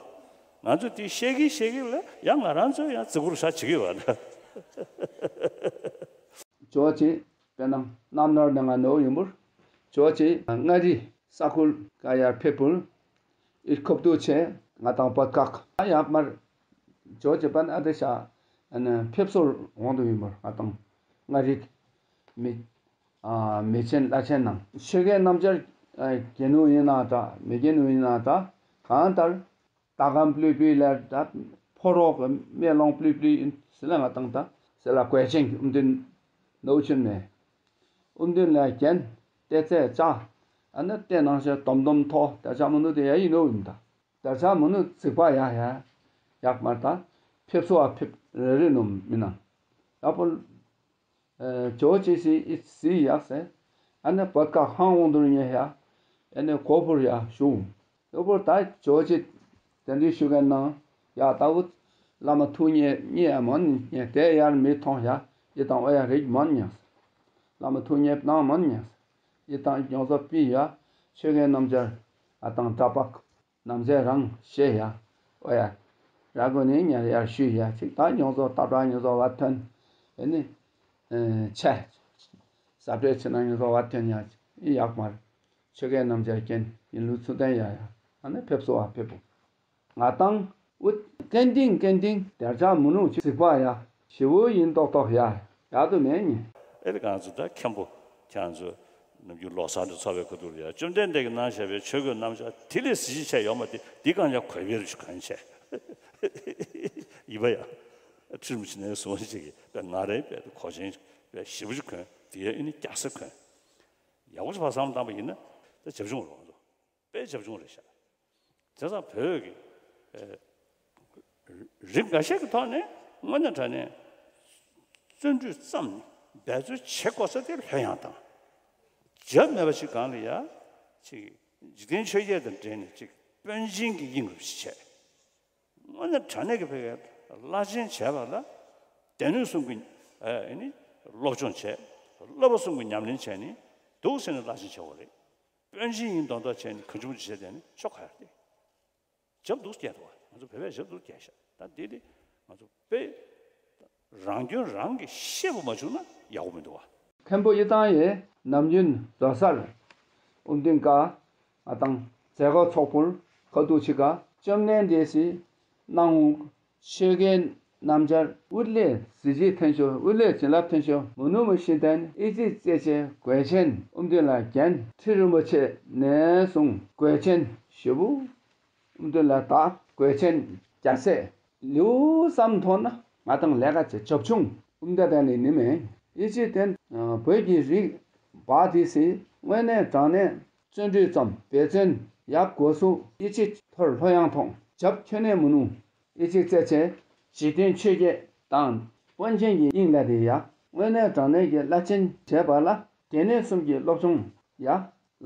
ང་ཚོ་དེ་བཤད་ཀྱི་བཤད་ཀྱི་ལ་ཡང་ང་རང་ཚོ་ཡང་རྫི་གུར་ཤ་བྱེད་ཀྱི་བ་ད། ཇོ་བོ་རྗེ་དཔེར་ན་གནམ་ནོར་ནས་ང་ནོར་ཡིན་པར། ཇོ་བོ་རྗེ་མངའ་རིས་ས་ཁུལ་ག་ཡར་ཕེབས་པར། ཨིར་ཁོབ་ཏུ་ཆེ་ང་དང་བོད་ཁག་ཡག་མར། ཇོ་བོ་རྗེ་པཎྜི་ཏ་ཨ་ཏི་ཤ་ཕེབས་བསུར་འོང་དུ་ཡིན་པར་ང་དང་མངའ་རིས་མི། མི་ཆེན་བླ་ཆེན་ནང་ཆོས་རྒྱལ་རྣམ་བཅར་གྱི་ནུ་ཡིན་ན་འདྲ་མི་གི་ནུ་ཡིན་ན་འདྲ་གང་ལྟར་ད་གམ་པླུ་པི་ལ་ད་ཕོ་རོག་གི་སྨེ་ལོང་པླུ་པི་ཟི་ལ་ང་དང་ད་ཟི་ལ་གོས་ཆེན་གྱི་ཨུམ་དུན་ནོ་ཆུན་མེ་ཨུམ་དུན་ལ་རྒྱན་ཏེ་ཚེ་ལྕགས་ཨ་ནི་ཏེ་ནང་བཞིན་དོམ་དོམ་ཐོ་ད་ཆ་མུ་ནུ་དེ་ཡ་ཡིན་ནོ་ཡིན་ད། དར་ཆ་མུ་ནུ་རྫིག་པ་ཡ་ཡ། ཡག་མར་ད། ཕེབས་བསུ་བ་ཕེབས་རེ་རེ་ནོ་མི་ན། ཡག་པོ། ཇོ་ཅི་སི་ཨི་སི་ཡག་སེ། ཨ་ནི་བོད་ཀ་ཧང་འོང་དུར་ཉེ་ཡ། ཨ་ནི་གོ་ཕུར་ཡ་ཞུ། ཡག་པོ་ད་ཇོ་ཅི། དེ་འདྲའི་ཞུ་གན་ནང་། ཡ་ད་བུ། བླ་མ་ཐུགས་མཉེས་མཉེས་ཡ་མོན་ཉེ་དེ་ཡར་མི་མཐོང་ཡ། ཡི་དང་ཨོ་ཡ་རིག་མོན་ཉེ། བླ་མ་ཐུགས་མཉེས་ནང་མོན་ཉེ། ཡི་དང་ཡོངས་སུ་པི་ཡ། ཆོས་རྒྱལ་རྣམ་བཅར། ཨ་དང་གྲྭ་པག་ནམ་ཟས་རང་ཞེས་ཡ། ཨོ་ཡ། ར་གོ་ནི་ཉར་ཡར་ཞུས་ཡ་ཅིག་ད་མྱོང་ཚོར་ལྟ་གྲ་མྱོང་ཚོར་བ་ཐོན། ཨེ་ནི། ཆེ། ས་བྲེ་ཆེ་ན་མྱོང་ཚོར་བ་ཐོན་ཡ་ཅིག་ཡག་མར། ཆོས་རྒྱལ་རྣམ་བཅར་རྒྱན་ཡིན་ལུགས་ཚུལ་ལྡན་ཡ་ཡ། ཨ་ནི་ཕེབས་བསུ་བ་ཕེབས་པོ། ང་དང་། ཨུ། ཀན་ཏིང་ཀན་ཏིང་དེར་ཆ་མུ་ནུ་ཅིག་གཟིགས་པ་ཡ། ཞི་བོ་ཡིན་ཏོག་ཏོག་ཡ། ཡག་ཏུ་མེད་ཉེ། ཨེ་ལ་གང་ཚོ་ད་མཁན་པོ་ཁྱེད་ཚོ་ནམ་རྒྱུན་ལོ་གསར་དུ་ཚོགས་པའི་ཁ་ཐུག་ལ་ཡ་བཅོམ་ལྡན་འདས་ཀྱིས་གནང་བཞག་པའི་ཆོས་གོས་རྣམ་གཞག་དེ་ལས་གཟི་བརྗིད་ཆེ་ཡོད་མ་དེ་འདི་གང་ཡང་གོས་བེར་ཞིག་གོན་ཆེ་ཡིན་པ་ཡ། ཁྲི་རིན་པོ་ཆེ་ནས་བཟུང་ཞིག་གིས་དཔེ་ང་རའི་དཔེ་གོས་ཆེན་དཔེ་ཞེ་པོ་ཅིག་གོན། དེ་ཨ་ནི་རྒྱ་སེར་གོན། ཡག་པོ་ཅིག་ཕར་བསམ་བློ་བཏང་པ་ཡིན་ན་ད་བྱབ་ཆུང་རེད་བ། དཔེ་བྱབ་ཆུང་རེད་ཤག། བྱས་ཙང་བོད་ཀྱི་ཨ་རིགས་འགའ་ཤས་ཀྱི་ཐོག་ནས་དངོས་གནས་དྲང་གནས་བརྩོན་འགྲུས་བརྩམས་ནས་འབད་རྩོལ་བྱེད་དགོས་ས་དེ་ལྷོད་ཡངས་དང་། བྱབ་མེད་པ་ཅིག་སྒང་ལ་ཡ་ཅིག་འཇིག་རྟེན་ཆོས་བརྒྱད་དང་འབྲེལ་ནས་ཅིག་དཔོན་ཆེན་གྱི་དབྱིངས་རུ་ཅིག་བྱས། དངོས་གནས་དྲང་གནས་ཀྱི་བོད་ཀྱི་བླ་ཆེན་བྱས་པ་ལ་སྡེ་སྣོད་གསུམ་གྱི་ཨ་ནི་སློབ་སྦྱོང་བྱས། བསླབ་པ་གསུམ་གྱི་ཉམས་ལེན་བྱས་ནས་འདུག་ཟེར་ནས་བླ་ཆེན་བྱེད་དགོས་རེད། དཔོན་ཆེན་ཡིན་མདོག་མདོག་བྱས་ནས་གང་བྱུང་བྱས་བསྡད་ནས་ཆོ་ག་ཡ་རེད། བྱབ་འདུག་སྐྱེས་འདུག་བ། ང་ཚོ་བོད་པས་བྱབ་འདུག་སྐྱེས་ཤག། ད་འདི་དེ་ང་ཚོ་དཔེ་རང་སྐྱོན་རང་གིས་ཤེས་པ་མ་བྱུང་ན་ཡག་པོ་མི་འདུག་བ། མཁན་པོ་གཡུ་ཐང་ཡིས་ནམ་རྒྱུན་རྫོང་སར་ཨུ་མདུན་ཀ་ང་དང་མཛད་སྒོ་ཚོགས་འཕུར་ཁ་ཐུག་ཆི་ག་བཅོམ་ལྡན་འདས་སི་སྣང་ངུ་ཆོས་རྒྱལ་རྣམ་རྒྱལ་དབུ་ལས་གཟི་བརྗིད་ཐོན་ཤོག། དབུ་ལས་བྱིན་རླབས་ཐོན་ཤོག། མུ་ནུ་མུ་ཤི་ཏན་ཨི་ཙི་ཙེ་ཆེ་གོས་ཆེན་ཨུ་མདུན་ལ་རྒྱན། ཁྲི་རིན་པོ་ཆེ་ནས་བཟུང་གོས་ཆེན་ཞེ་པོ། ཨུ་མདུན་ལ་དྭགས་གོས་ཆེན་རྒྱ་སེ་ལེའུ་བསམ་མཐོང་ན་ང་དང་ལས་ཀ་བྱེད་ཆོབ་ཆུང་ཨུ་མདའ་དང་ནི་ནི་མེ་ཡི་ཅི་ཏན་བོད་ཀྱི་རིག་པ་དེ་སི་དངོས་གནས་དྲང་གནས་བརྩོན་འགྲུས་ཙམ་འབད་བརྩོན་ཡབ་གོ་སུ་ཡི་ཅི་ཐོར་ལྷོ་ཡང་མཐོང་བྱབ་ཁྱོད་ནས་མུ་ནུ་ཡི་ཅི་རྩེ་ཆེ་འཇིག་རྟེན་ཆོས་བརྒྱད་དང་དཔོན་ཆེན་གྱི་དབྱིངས་ལ་དེ་ཡ་དངོས་གནས་དྲང་གནས་ཀྱི་བླ་ཆེན་བྱས་པ་ལ་དེ་ནས་གསུམ་གྱི་སློབ་སྦྱོང་ཡ།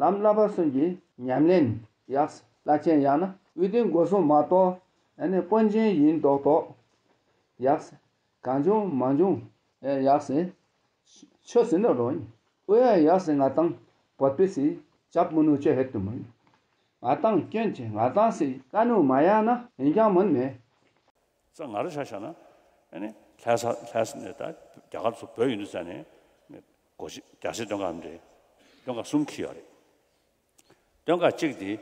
ལམ་བསླབ་པ་གསུམ་གྱི་ཉམས་ལེན་ཡགས། བླ་ཆེན་ཡང་ན་དབུས་སྟེང་སྒོ་སྲུང་མ་གཏོགས་ཨ་ནི་དཔོན་ཆེན་ཡིན་མདོག་མདོག་ཡགས། གང་བྱུང་མང་བྱུང་ཡགས་ཟེར། ཆོས་ཟིན་ནོ་རོ། ཨོ་ཡ་ཡགས་ཟེར། ང་དང་བོད་པི་སི་ཇབ་མུ་ནུ་ཆོས་ཧེད་དུ་མིན། ང་དང་སྐྱོན་ཆེ། ང་དང་སི་ཀ་ནུ་མ་ཡ་ན་ཡིན་ཀྱང་མིན་མེད། ཙང་ང་རང་ཆ་བཞག་ན་ཨ་ནི་ལྷ་ས་ལྷ་ས་ནས་ད་རྒྱ་གར་ཚོ་བོད་ཡིན་དུས་ཙང་ནས་སྒོ་ཕྱི་རྒྱ་སེ་སྟོན་ཁ་འདྲེ་སྟོན་ཁ་གསུམ་འཁྱེར་ཡོད་རེད། སྟོན་ཁ་གཅིག་དེ་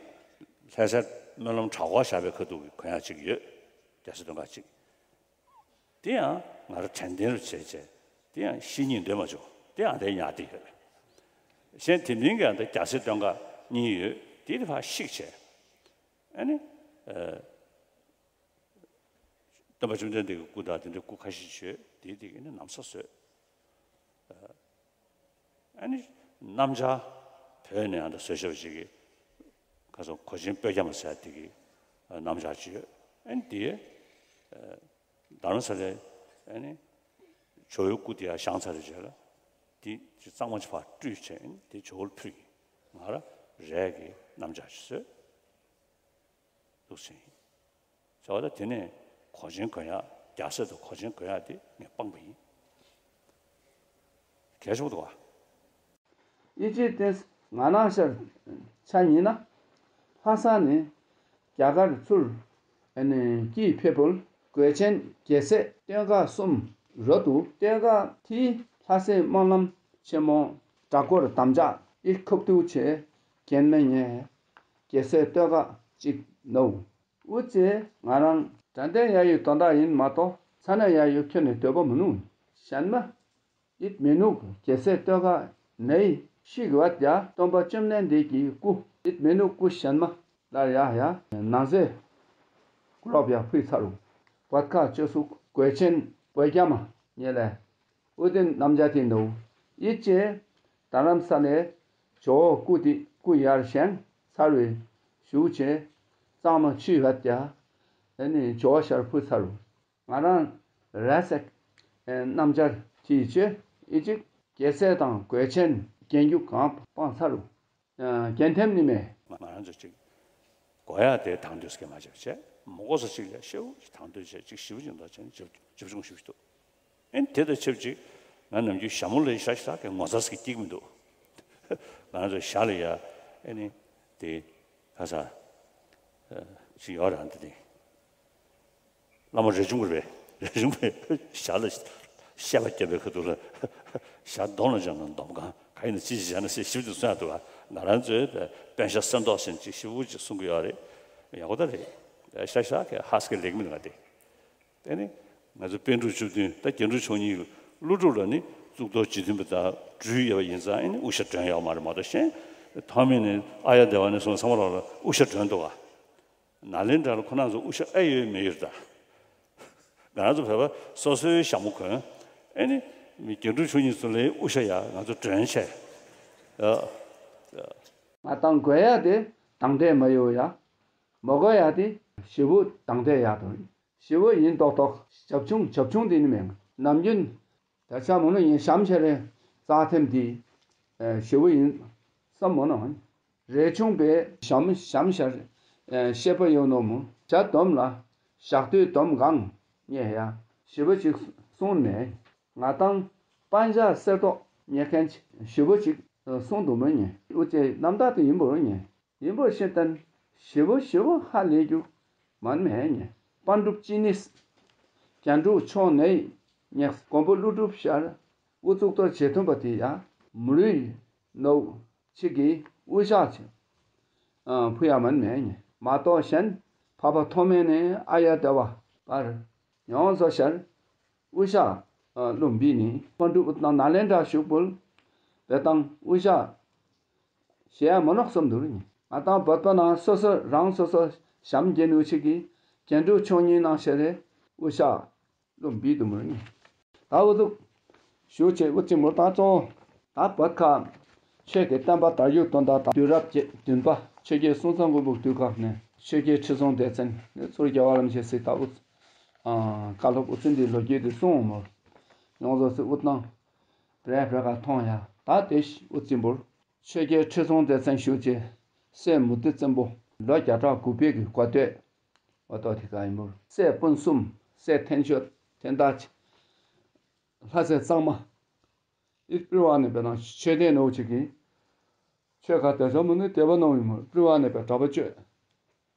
ལྷ་སའི་སྨོན་ལམ་བྲག་འཁོར་བཞག་པའི་ཁ་ཐུག་གི་གོན་ཡག་གཅིག་ཡོད། རྒྱ་སེ་སྟོན་ཁ་གཅིག། དེ་ཡང་ང་རང་དྲན་རྟེན་རུ་བྱས་བྱས་དེ་ཡང་ཤི་སྙིང་འདོད་མ་བྱུང་། དེ་ཡང་དེ་ཉག་དེ་ཡོད། གཞན་དེ་མིན་གྱི་ཡང་ད་རྒྱ་སེ་སྟོན་ཁ་གཉིས་ཡོད། དེ་དེ་ཕར་བཤིག་བྱས་ཨ་ནི། སྟོན་པ་བཅོམ་ལྡན་འདས་ཀྱི་སྐུ་དང་དེ་འདྲའི་སྐུ་ཁ་ཤས་ཡོད། དེ་དེ་གི་ནི་ན་བཟའ་བཟོས། ཨ་ནི་སྣམ་སྦྱར་བོད་ནས་ཨ་འདྲ་བཟོས་བཞག་པ་ཞིག་གི་ཁ་སང་གོས་ཆེན་སྤོས་རྒྱ་མ་ཟེར་དེ་གི་སྣམ་སྦྱར་ཅིག་ཡོད། ཨ་ནི་དེ་རྡ་རམ་ས་ལའི་ཨ་ནི་ཇོ་བོའི་སྐུ་དེ་ཡང་བཞེངས་ཚར་རེད་བྱས་ལ་དེ་ཅིག་གཙང་མ་ཅིག་ཕར་བཀྲུས་བྱས་ཨ་ནི་དེ་ཇོ་བོར་ཕུལ་གྱི་ང་ར་རས་ཀྱི་སྣམ་སྦྱར་ཅིག་བཟོས། འདུག་ཟིན། བྱ་བ་ད་དེ་ནས་གོས་ཆེན་གོན་ཡག་རྒྱ་སེ་དང་གོས་ཆེན་གོན་ཡག་དེ་ངས་སྤངས་པ་ཡིན། གལ་ཆེན་པོ་འདུག་བ། ཨི་ཅི་ཏེས་ང་ནང་ཤར་ཆ་ཉིན་ན་ལྷ་ས་ནས་རྒྱ་གར་ཚུར་ཨ་ནི་སྐྱིད་ཕེབས་པོལ་གོས་ཆེན་རྒྱལ་སྲས་སྟོན་ཁ་གསུམ་རོ་འདུག། སྟོན་ཁ་ཐི་ལྷ་སའི་སྨོན་ལམ་ཆེན་མོ་བྲག་སྐོར་དམ་བཅའ་ཨི་ཁོབ་ཏུ་ཆེ་གན་མེ་ཉེ་རྒྱལ་སྲས་སྟོན་ཁ་གཅིག་ནོ། ཨུ་ཙེ་ང་རང་དྲན་རྟེན་ཡ་ཡུལ་དོན་དག་ཡིན་མ་གཏོགས་ས་གནས་ཡ་ཡུལ་ཁྱོན་ནས་འདོད་པ་མི་ནུས། གཞན་མ་ཡིད་མི་ནུས་རྒྱལ་སྲས་སྟོན་ཁ་ནས་ཤི་གི་བ་ཡ་སྟོན་པ་བཅོམ་ལྡན་འདས་ཀྱི་སྐུ་ཡིད་མི་ནུས་སྐུ་གཞན་མ་ལ་ཡ་ཡ་ནང་ཟས་གུ་རོབ་ཡ་ཕུལ་ཚར་རུ་བད་ཁ་བཅོས་སུ་གོས་ཆེན་བོད་རྒྱ་མ་ཉེ་ལས། ཨུ་ཏི་རྣམ་རྒྱལ་དེ་འདུག། ཡིད་ཅེ་རྡ་རམ་ས་ལའི་ཇོ་བོ་སྐུ་དེ་སྐུ་ཡར་བཞེངས་ཚར་བའི་ཞུ་ཅེ་གཙང་མ་ཆུ་ཡོད་ཀྱ་ཨ་ནི་ཇོ་བོ་ཤར་ཕུ་ཚར་རུ་ང་རང་ར་སེག་རྣམ་རྒྱལ་དེ་ཅེ་ཨི་ཅིག་རྒྱལ་སྲས་དང་གོས་ཆེན་རྒྱན་རྒྱུ་གང་སྤངས་ཚར་རུ། རྒྱན་ཐེམ་ནི་མེད། ང་རང་ཚོ་ཅིག་གོ་ཡ་དེ་དང་དུས་སྐད་མ་བྱེད་བྱས་མོ་གོ་ས་ཅིག་ལས་ཤེའུ་ཅིག་དང་དུས་བྱས་ཅིག་ཞིབ་ཅིག་འདོགས་བྱས་ནས་ཇབ་ཇབ་ཆུང་ཞིབ་ཏུ། ཨེ་དེ་དང་ཆབས་ཅིག་ང་ནམ་རྒྱུན་ཞྭ་མོ་ལ་ཤ་ཤ་གི་ངོ་ཚ་ཟིག་སྐྱིད་མི་འདུག། ང་རང་ཚོ་ཞྭ་ལ་ཡ་ཨེ་ནི་དེ་ཁ་ས་ཅིག་ཡོད་རང་དེ་དེ། བླ་མ་རས་ཆུང་རེད་པས། རས་ཆུང་པས་ཞྭ་ལ་བཤད་པ་བརྒྱབ་པའི་ཁ་ཐུག་ལ་ཞྭ་གདོང་ལ་འཇོག་ན་འདོམ་གང་ག་ཡིན་ན་ཅི་ཞིག་བྱས་ན་ཟེར་ཞིབ་ཏུ་གསུང་ཡ་འདུག་ག། ང་རང་ཚོའི་དཔོན་ཞྭ་སེར་མདོག་ཟེར་ཅིག་ཞིབ་པོ་ཅིག་གསུང་གི་ཡོད་རེད། ཡག་པོ་ད་རེད། ཤ་ཤ་གི་ཧ་སི་ཀི་ལེགས་མིན་ང་དེ། དེ་ནི་ང་ཚོ་པཎ་གྲུབ་བཅུ་བདུན་ད་རྒྱན་དྲུག་མཆོག་གཉིས་ཀླུ་སྒྲུབ་ལ་ནི་གཙུག་ཏོར་རྗེ་བཙུན་པ་དང་སྦྲུལ་ཡོད་པ་ཡིན་ཙང་ཨེ་ནི་དབུ་ཞྭ་སྒྲོན་ཡོད་མ་རེད་མ་གཏོགས་གཞན་ཐོག་མེད་ནས་ཨཱརྱ་དེ་ཝ་ནས་བཟུང་ཚང་མ་ལོག་ལ་དབུ་ཞྭ་སྒྲོན་འདུག་ག། ནཱ་ལེནྡྲ་ལ་ཁོ་རང་ཚོ་དབུ་ཞྭ་ཨེ་ཡོད་མེད་ཡོད་ད། ང་ཚོ་བོད་པ་སོ་སོའི་ཞྭ་མོ་གོན། ཨེ་ནི་རྒྱན་དྲུག་མཆོག་གཉིས་ཚོ་ལ་དབུ་ཞྭ་ཡ་ང་ཚོ་སྒྲོན་བྱས། ཨ། ང་དང་དགོས་ཡ་དེ་དང་འདོད་མ་ཡོད་ཡ། མ་དགོས་ཡ་དེ་ཞེ་པོ་དང་འདོད་ཡ་དང་། ཞེ་པོ་ཡིན་མདོག་མདོག་བྱབ་ཆུང་བྱབ་ཆུང་དེ་ནི་མེད། ནམ་རྒྱུན་ད་ཆ་མོ་ནི་ཡིན་གཤམ་ཆེ་རེ་རྩ་ཐེམ་དེ་ཞེ་པོ་ཡིན་བསམ་མོ་ནོ། རས་ཆུང་པས་གཤམ་གཤམ་ཤར་ཤེས་པ་ཡོད་ནོ་མོ། བྱ་སྡོམ་ལ་ཞག་སྡོད་སྡོམ་གང་རྙེད་ཡ། ཞེ་པོ་ཅིག་གསུངས་མེད། ང་དང་པན་ཇ་གསེར་ཏོག་རྙེད་མཁན་ཞེ་པོ་ཅིག་གསུངས་འདུག་མོ་ཉེ། དབུ་ཅེ་རྣམ་ཐར་དེ་ཡིན་པོ་རུ་ཉེ། ཡིན་པོ་ཤེས་བསྟན་ཞེ་པོ་ཞེ་པོ་ཧ་ལས་རྒྱུ་མན་མེད་ཉེ། པན་གྲུབ་ཅི་ནིས་རྒྱན་དྲུག་མཆོག་ནས་ཉེ། མགོན་པོ་ཀླུ་སྒྲུབ་ཤར་དབུ་གཙུག་ཏོར་བྱེད་ཐུབ་པ་དེ་ཡ་མུ་རུའི་ནོ། ཆིག་གིས་དབུ་ཞྭ་ཆེ། ཕུ་ཡ་མན་མེད་ཉེ། མ་གཏོགས་གཞན་འཕགས་པ་ཐོགས་མེད་ནས་ཨཱརྱ་དེ་བ་བར་ཡོངས་སུ་ཤར། དབུ་ཞྭ་ལུམ་བི་ནི་པན་གྲུབ་དང་ནཱ་ལེནྡྲ་བཞུགས་པོལ་བེ་དང་དབུ་ཞྭ་ཞེས་ཡ་མོ་ནོག་གསུམ་དུ་རིང་། ང་དང་བོད་པ་ནང་སོ་སོ་རང་སོ་སོ་ཞྭམ་གྱེན་དབུ་ཆིག་གིས་རྒྱན་དྲུག་མཆོག་གཉིས་ནང་ཤར་རེ་དབུ་ཞྭ། ལུམ་བི་དུ་མུར་ཉེ། ད་འུ་ཚུགས་ཞུ་ཆེ་འུ་ཚིག་མུར་ད་གཙོ་བོ་ད་བོད་ཁ་ཆོས་ཀྱི་བསྟན་པ་དར་རྒྱུག་དོན་དག་དང་དུས་རབས་བརྒྱད་བདུན་པ་ཆོས་རྒྱལ་སྲོང་བཙན་སྒམ་པོའི་དུས་སྐབས་ནས་ཆོས་རྒྱལ་ཁྲི་སྲོང་ལྡེ་བཙན་ནས་ཚུར་རྒྱལ་བ་རིན་པོ་ཆེ་སྲིད་ད་འུ་ཚུགས་བཀའ་སློབ་འུ་ཚུགས་འདི་ལོ་རྒྱུས་དེ་གསུང་འོང་མོར་ཡོངས་རྫོགས་སུ་འུ་ཏང་བྲེ་བྲེ་ག་མཐོང་ཡ། ད་དེ་འུ་ཚིག་མུར་ཆོས་རྒྱལ་ཁྲི་སྲོང་ལྡེ་བཙན་ཞུ་ཆེ་སྲས་མུ་ཏིག་བཙན་པོ་ལོ་བརྒྱ་ཕྲག་དགུ་པའི་གི་གོ་ཐོས། འོ་ཏོ་ཐི་ཀ་ཡིན་པོར་སྲས་སྤུན་གསུམ་སྲས་ཐན་ཤོད་ཐན་ད་ཆི། ལྷ་སྲས་གཙང་མ། ཨིག་པི་ཝ་ནི་པེ་ནང་ཆོས་ལྡན་ནོ་ཆི་གི། ཆོས་ཁ་དེ་ཚོ་མི་ནི་དེ་བ་ནོ་ཡིན་མོ་པི་ཝ་ནི་པེ་གྲྭ་པ་བཅོས།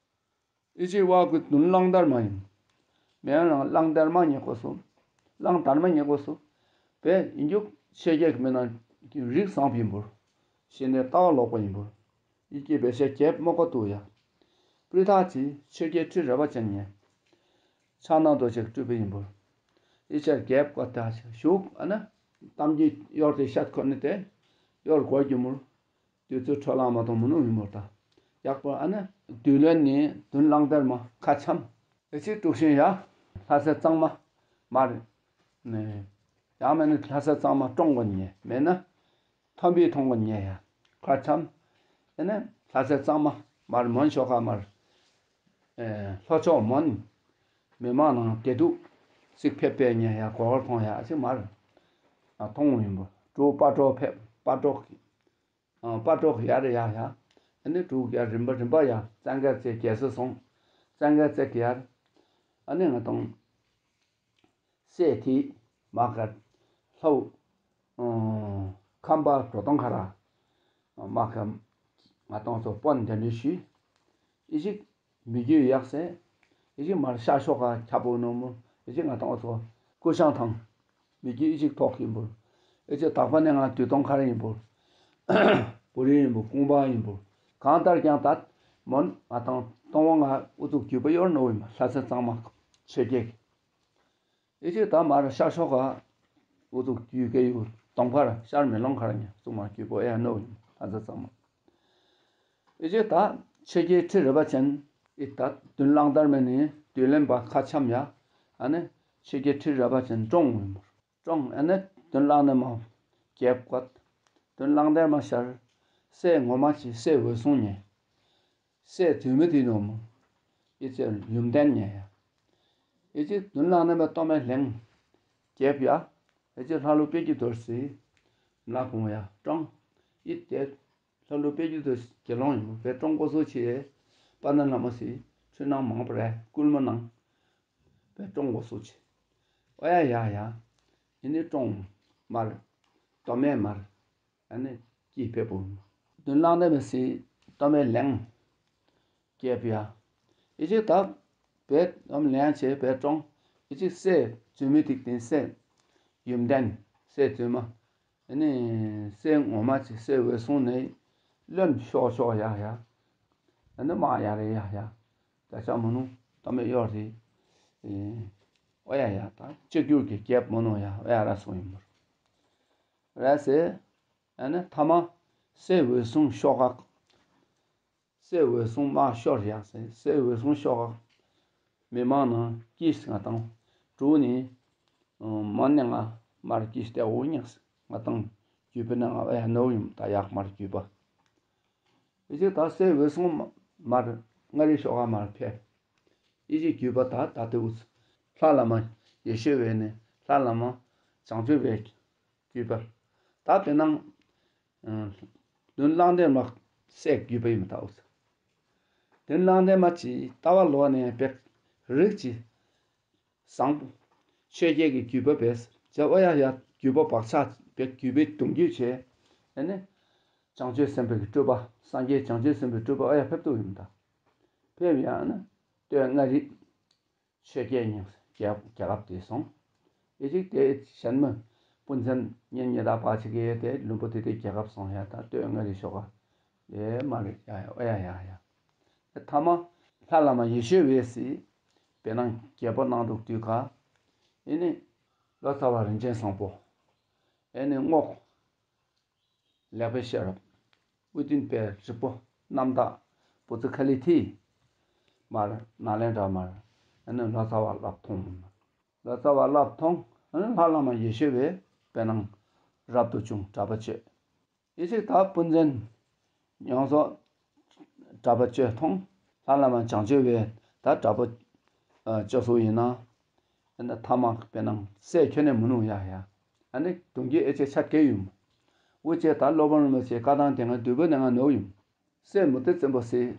ཨི་ཅི་ཝ་གི་དུན་གླང་དར་མ་ཡིན། མེ་རང་གླང་དར་མ་ཉེ་གོ་སོ། གླང་དར་མ་ཉེ་གོ་སོ། པེ་ཡིན་རྒྱུ་ཆེ་རྒྱས་ཀྱི་མི་ནང་རིགས་བཟང་པོ་ཡིན་པོར། ཤེས་ནས་ལྟ་བ་ལོག་པ་ཡིན་པོར། ཡི་གེ་བེ་ཤ་རྒྱལ་མོ་ཀ་ཏུ་ཡ། པྲི་ཐ་ཅི་ཆོས་རྒྱལ་ཁྲི་རལ་པ་ཅན་ཉེ། ཕྱག་ན་རྡོ་རྗེ་སྤྲུལ་པ་ཡིན་པོར། ཨི་ཆར་རྒྱལ་བཀའ་ད་ཞུགས་ཨ་ན། གཏམ་རྒྱུད་གཡོར་ཏེ་ཤད་ཁོ་ནི་དེ། གཡོར་གོ་རྒྱུ་མུར། དུས་ཚོད་འཕྲོ་བརླག་མ་གཏོང་མི་ནུ་ཡིན་མོར་ད། ཡག་པོ་ཨ་ན། དུས་ལོན་ནི་དུན་གླང་དར་མ་ཁ་འཆམ། ཨི་ཆི་དཀྲུག་ཤིང་ཡ། ལྷ་སྲས་གཙང་མ། མར། ནས། ཡང་མེད་ན་ལྷ་སྲས་གཙང་མ་ཀྲོང་གོ་ཉེ་མེད་ན། ཐོན་པའི་ཐོང་གོ་ཉེ་ཡ། ཁ་འཆམ། ཨེ་ནས་ལྷ་སྲས་གཙང་མ་མར་མོན་ཤོག་ཁ་མར། ལྷོ་ཕྱོགས་མོན། མི་མང་ནང་བདེ་སྡུག་ཅིག་ཕེབས་པའི་ཉེ་ཡ་གོ་བར་མཐོང་ཡ་ཅིག་མར། མཐོང་ཡིན་པོ་འབྲུག་སྤ་གྲོ་ཕེབས་སྤ་གྲོ། སྤ་གྲོ་ཡར་ཡ་ཡ། ཨ་ནི་འབྲུག་ཡར་རིམ་པ་རིམ་པ་ཡ་བཙན་སྒར་རྩེ་རྒྱལ་ས་སོང་། བཙན་སྒར་རྩེ་གི་ཡར། ཨ་ནི་ང་དང་། སྲས་དེ་མ་ག་ལྷའུ། ཁམས་པ་འགྲོ་སྟོང་ཁ་ར། མ་ག་ང་དང་ཚོ་དཔོན་དེ་འདྲ་ཞུས། ཨི་ཞིག་མི་རྒྱུད་ཡག་སེ། ཨི་ཞིག་མར་ཤ་ཤོག་ག་ཁྱབ་པོ་ནོ་མོ། ཨི་ཞིག་ང་དང་ཚོ་སྐུ་ཤང་ཐང་། མི་རྒྱུད་ཨི་ཞིག་ཐོག་ཡིན་པོ། ཨི་ཞིག་དག་པ་ནས་ང་དུས་སྟོང་ཁ་ར་ཡིན་པོ། བུ་རིང་ཡིན་པོ་ཀུང་པ་ཡིན་པོ། གང་ལྟར་ཀྱང་ད་མོན་ང་དང་སྟོང་བ་ང་ཨུ་ཚུགས་རྒྱུད་པ་གཡོར་ནོ་ཡིན་མ་ལྷ་ས་གཙང་མ་ཆོས་རྒྱལ། ཨི་ཅེ་ད་མར་ཤར་ཤོག་ག་ཨུ་ཚུགས་རྒྱུད་སྐད་ཡུག་དོང་ཕར་ཤར་མེ་ལོང་ཁར་ཉ་གཙུག་མ་རྒྱུད་པོ་ཨེ་ནོ་ཡིན་ལྷ་ས་གཙང་མ། ཨི་ཅེ་ད་ཆོས་རྒྱལ་ཁྲི་རལ་པ་ཅན་ཨི་ད་དུན་གླང་དར་མ་ནི་དུས་ལེན་པ་ཁ་འཆམ་ཡ། ཨ་ནི་ཆོས་རྒྱལ་ཁྲི་རལ་པ་ཅན་ཀྲོང་ཡིན་པོ། ཀྲོང་ཨ་ནི་དུན་གླང་ནི་མ་རྒྱལ་བཀོད། དུན་གླང་དར་མ་ཤར། སྲས་ངོ་མ་ཅི་སྲས་འོད་སྲུང་ཉེ། སྲས་བཙུན་མོ་དེ་ནོ་མོ། ཨི་ཅེ་ཡུམ་ལྡན་ཉེ་ཡ། ཨི་ཅེ་དུན་གླང་ནི་མ་གཏོར་མའི་ལྷེང་། རྒྱལ་ཡ། ཨི་ཅེ་ལྷ་ལུ་དཔེ་གི་དོར་སི། མ་ལ་ཕུང་ཡ་ཀྲོང་། ཨི་དེ། ལྷ་ལུ་དཔེ་རྒྱུད་དུ་དགེ་སློང་ཡིན་པོ་བེ་ཀྲོང་ཀོ་སོ་ཆེ། པ་ན་ལྷ་མོ་སི་ཆུ་ནང་མང་པོ་རེ་སྐུལ་མ་ནང་། བེ་ཀྲོང་ཀོ་སོ་ཆེ། ཨོ་ཡ་ཡ་ཡ། ཡིན་ནི་ཀྲོང་། མར། དོ་མེ་མར། ཨ་ནི་ཀྱི་བེ་པོ། དུན་གླང་དེ་མི་སི་དོ་མེ་ལེང་། རྒྱལ་ཡ། ཨི་ཅིག་ད་བེ་ཨམ་ལེང་ཆེ་བེ་ཀྲོང་། ཨི་ཅིག་སྲས་བཙུན་མི་ཏིག་ཏིན་སྲས། ཡུམ་ལྡན་སྲས་བཙུན་མ། ཨ་ནི་སྲས་ངོ་མ་ཅིག་སྲས་འོད་སྲུང་ནས་བློན་ཤོག་ཤོག་ཡ་ཡ། ཨ་ནི་མ་ཡ་རེ་ཡ་ཡ། ད་ཆ་མོ་ནུ་ཏོ་མེ་གཡོར་རེ། ཨོ་ཡ་ཡ་ད་གཅིག་གྱུར་གྱི་རྒྱལ་མོ་ནུ་ཡ་ཨོ་ཡ་ར་སོང་ཡིན་མོ། ར་སེ། ཨ་ནི་ཐ་མ་སྲས་འོད་སྲུང་ཤོག་ཁག་སྲས་འོད་སྲུང་མ་ཤོར་ཡ་སེ་སྲས་འོད་སྲུང་ཤོག་ཁག་མི་མང་ནང་སྐྱིས་ང་དང་། རུ་ནི་མ་ནི་ང་མར་གྱིས་ཏེ་འོ་ཉགས་ང་དང་རྒྱུད་པའི་ནང་ང་ཡ་ནོ་ཡུམ་ད་ཡག་མར་རྒྱུད་པ། ཨེ་ཅིག་ད་སེ་འོད་སྲུང་མར་མངའ་རིས་ཤོག་ཁ་མར་ཕེབས། ཨེ་ཅིག་རྒྱུད་པ་ད་ད་དེ་འུ་ལྷ་བླ་མ་ཡེ་ཤེས་འོད་ནས་ལྷ་བླ་མ་བྱང་ཆུབ་འོད་རྒྱུད་པ། ད་དེ་ནང་། བདུན་གླང་ལྡན་མ་སྲས་བརྒྱུད་པ་ཡིན་མི་ཐག་འུ་ཚོ། བདུན་གླང་ལྡན་མ་ཅི་ལྟ་བ་ལོག་ནས་བེག་རིགས་ཀྱི་བཟང་པོ་ཆོས་བརྒྱད་ཀྱི་བརྒྱུད་པ་བས་ཇ་ཨོ་ཡ་ཡ་བརྒྱུད་པ་བག་ཆགས་བེག་བརྒྱུད་པའི་གདུང་རྒྱུད་བྱས། ཨ་ནི་བྱང་ཆུབ་སེམས་དཔའི་སྤྲུལ་པ་སངས་རྒྱས་བྱང་ཆུབ་སེམས་དཔའི་སྤྲུལ་པ་ཨོ་ཡ་ཕེབས་ཐུབ་ཡིན་མི་ཐག་ཕེབས་ཡང་ཨ་ནི་སྟོད་མངའ་རིས། ཆོས་རྒྱལ་ཉིང་རྒྱལ་རྒྱལ་ཁབ་དེ་སོང་། ཨེ་ཅིག་དེ་གཞན་མི་སྤུན་མཚན་གཉེན་ཉེ་དག་པ་ཅིག་གིས་དེ་ལུམ་བུ་དེ་དེ་རྒྱལ་ཁབ་སོང་ཡ་ད་སྟོད་མངའ་རིས་ཤོག་ཁ་དེ་མ་རེད་ཡ་ཡ་ཨོ་ཡ་ཡ་ཡ། དེ་ཐ་མ་ལྷ་བླ་མ་ཡེ་ཤེས་འོད་སི་བེ་ནང་རྒྱལ་པོ་གནང་འདུག་དུས་ཁ་ཨེ་ནི་ལོ་ཙཱ་བ་རིན་ཆེན་བཟང་པོ་ཨེ་ནི་རྔོག་ལེགས་པའི་ཤེས་རབ། དབུས་སྟོན་པའི་རི་པོ་རྣམ་དག་བུ་ཚུ་ཁ་ལི་ཐི། མར་ནཱ་ལེནྡྲ་མར་ཨ་ནི་ལོ་ཙཱ་བ་བསླབ་ཐོང་། ལོ་ཙཱ་བ་བསླབ་ཐོང་ཨ་ནི་ལྷ་བླ་མ་ཡེ་ཤེས་འོད་བེ་ནང་རབ་ཏུ་བྱུང་གྲྭ་པ་བཅོས། ཡེ་ཤེས་དག་སྤུན་མཚན་ཡོངས་སུ་གྲྭ་པ་བཅོས་ཐོང་། ལྷ་བླ་མ་བྱང་ཆུབ་འོད་ད་གྲྭ་པ་བཅོས་སུ་ཡིན་ན། ཨ་ནི་ཐ་མག་པའི་ནང་སྲས་ཁྱོན་ནས་མི་ནུ་ཡ་ཡ། ཨ་ནི་གདུང་རྒྱུད་ཨེ་ཅེ་ཆ་གེ་ཡུམ། འུ་ཅེ་ད་སློབ་དཔོན་རིན་པོ་ཆེ་བཀའ་ཐང་དེ་ང་བདུད་པོ་ནས་ང་ནོ་ཡུམ། སྲས་མུ་ཏིག་བཙན་པོ་སྲས།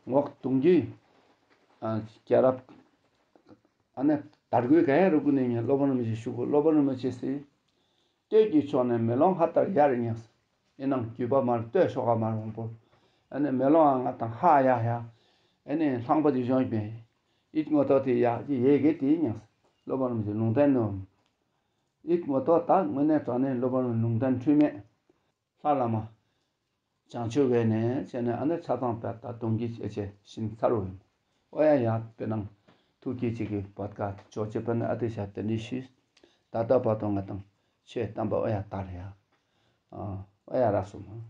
ངོག་གདུང་རྒྱུད། རྒྱལ་རབས། ཨ་ནི་དར་གོས་ག་ཡ་རུ་ཀུ་ནས་ངས་སློབ་དཔོན་རིན་པོ་ཆེ་ཞུ་གོ་སློབ་དཔོན་རིན་པོ་ཆེ་སྲས། སྟོད་ཀྱི་ཕྱོགས་ནས་མེ་ལོང་ཧ་ལྟར་ཡར་ཉགས། ཨེ་ནང་རྒྱུད་པ་མར་སྟོད་ཤོག་ཁ་མར་འོང་པོ། ཨ་ནི་མེ་ལོང་ང་དང་ཧ་ཡ་ཡ། ཨེ་ནི་ལྷང་པ་ཅིག་གཞོན་པས། ཨིད་ངོ་ཏོ་དེ་ཡ་ཅི་ཡེ་གེ་དེ་ཉགས། སློབ་དཔོན་རིན་པོ་ཆེ་ལུང་བསྟན་ནོ། ཨིད་ངོ་ཏོ་ད་དངོས་གནས་དྲང་གནས་སློབ་དཔོན་ལུང་བསྟན་འཁྲུལ་མེད། ལྷ་བླ་མ། བྱང་ཆུབ་འོད་ནས་བྱས་ནས་ཨ་ནི་ཆ་ཚང་པ་ད་གདུང་རྒྱུད་ཨེ་ཅེ་ཤིན་ཚར་བོ་ཡིན། ཨོ་ཡ་ཡ་དཔེ་ནང་ཐུགས་ཀྱི་ཅིག་གི་བོད་ཀ་ཇོ་ཅེ་པ་ནི་ཨ་ཏི་ཤ་དེ་འདྲི་ཤུས། ད་ལྟ་བར་དུ་ང་དང་ཆོས་བསྟན་པ་ཨོ་ཡ་དར་ཡ། ཨོ་ཡ་ར་སོ་མ།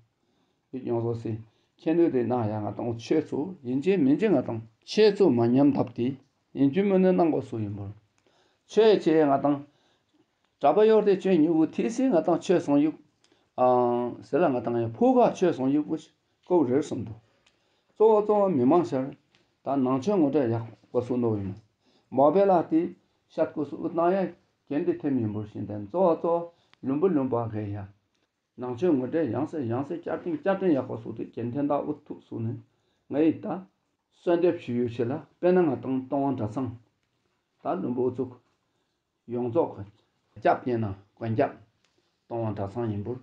ཡིག་ཡོང་སོ་སི། ཁྱེད་ནུས་དེ་ན་ཡ་ང་དང་ཆོས་ཚུ་ཡིན་གཅིག་མིན་གཅིག་ང་དང་ཆོས་ཚུ་མ་ཉམས་ཐབས་དེ་ཡིན་རྒྱུ་མི་ནི་གནང་དགོས་སུ་ཡིན་པར། ཆོས་ཆེ་ང་དང་གྲྭ་པ་ཡོར་དེ་ཆོས་ཉུ་བུ་ཐི་སི་ང་དང་ཆོས་སོང་ཡུག་ཨང་ཟེར་ལ་ང་དང་ཡང་ཕུ་ག་ཆོས་སོང་ཡུག་པུ་ཀོ་རེར་སོང་འདུག་གཙོ་བོ་གཙོ་བོ་མི་མང་ཤར། ད་ནང་ཆོས་ངོ་སྤྲོད་ཡག་པོ་སུ་ནོ་ཡིན་མོ་བེ་ལ་དེ་ཤར་ཀུ་སུ་ཨུ་ཏང་ཡ་གན་དེ་ཐེམ་ཡིན་པུར་ཤིན་དན་གཙོ་བོ་གཙོ་བོ་ལུམ་བུ་ལུམ་པ་གེ་ཡ། ནང་ཆོས་ངོ་སྤྲོད་ཡང་སེ་ཡང་སེ་བསྐྱར་ཏིང་བསྐྱར་ཏིང་ཡག་པོ་སུ་དེ་གན་ཐེན་ད་ཨུ་ཐུག་སུ་ནི་ང་ཡི་ད་གསོལ་འདེབས་ཞུ་ཡུལ་ཆེ་ལ་དཔེར་ན་ང་དང་སྟོང་བ་གྲྭ་ཚང་། ད་ལུམ་བུ་ཨུ་ཚུགས། ཡོངས་རྫོགས་སྐྱབས་ཉན་ན་མགོན་སྐྱབས། སྟོང་བ་གྲྭ་ཚང་ཡིན་པུར།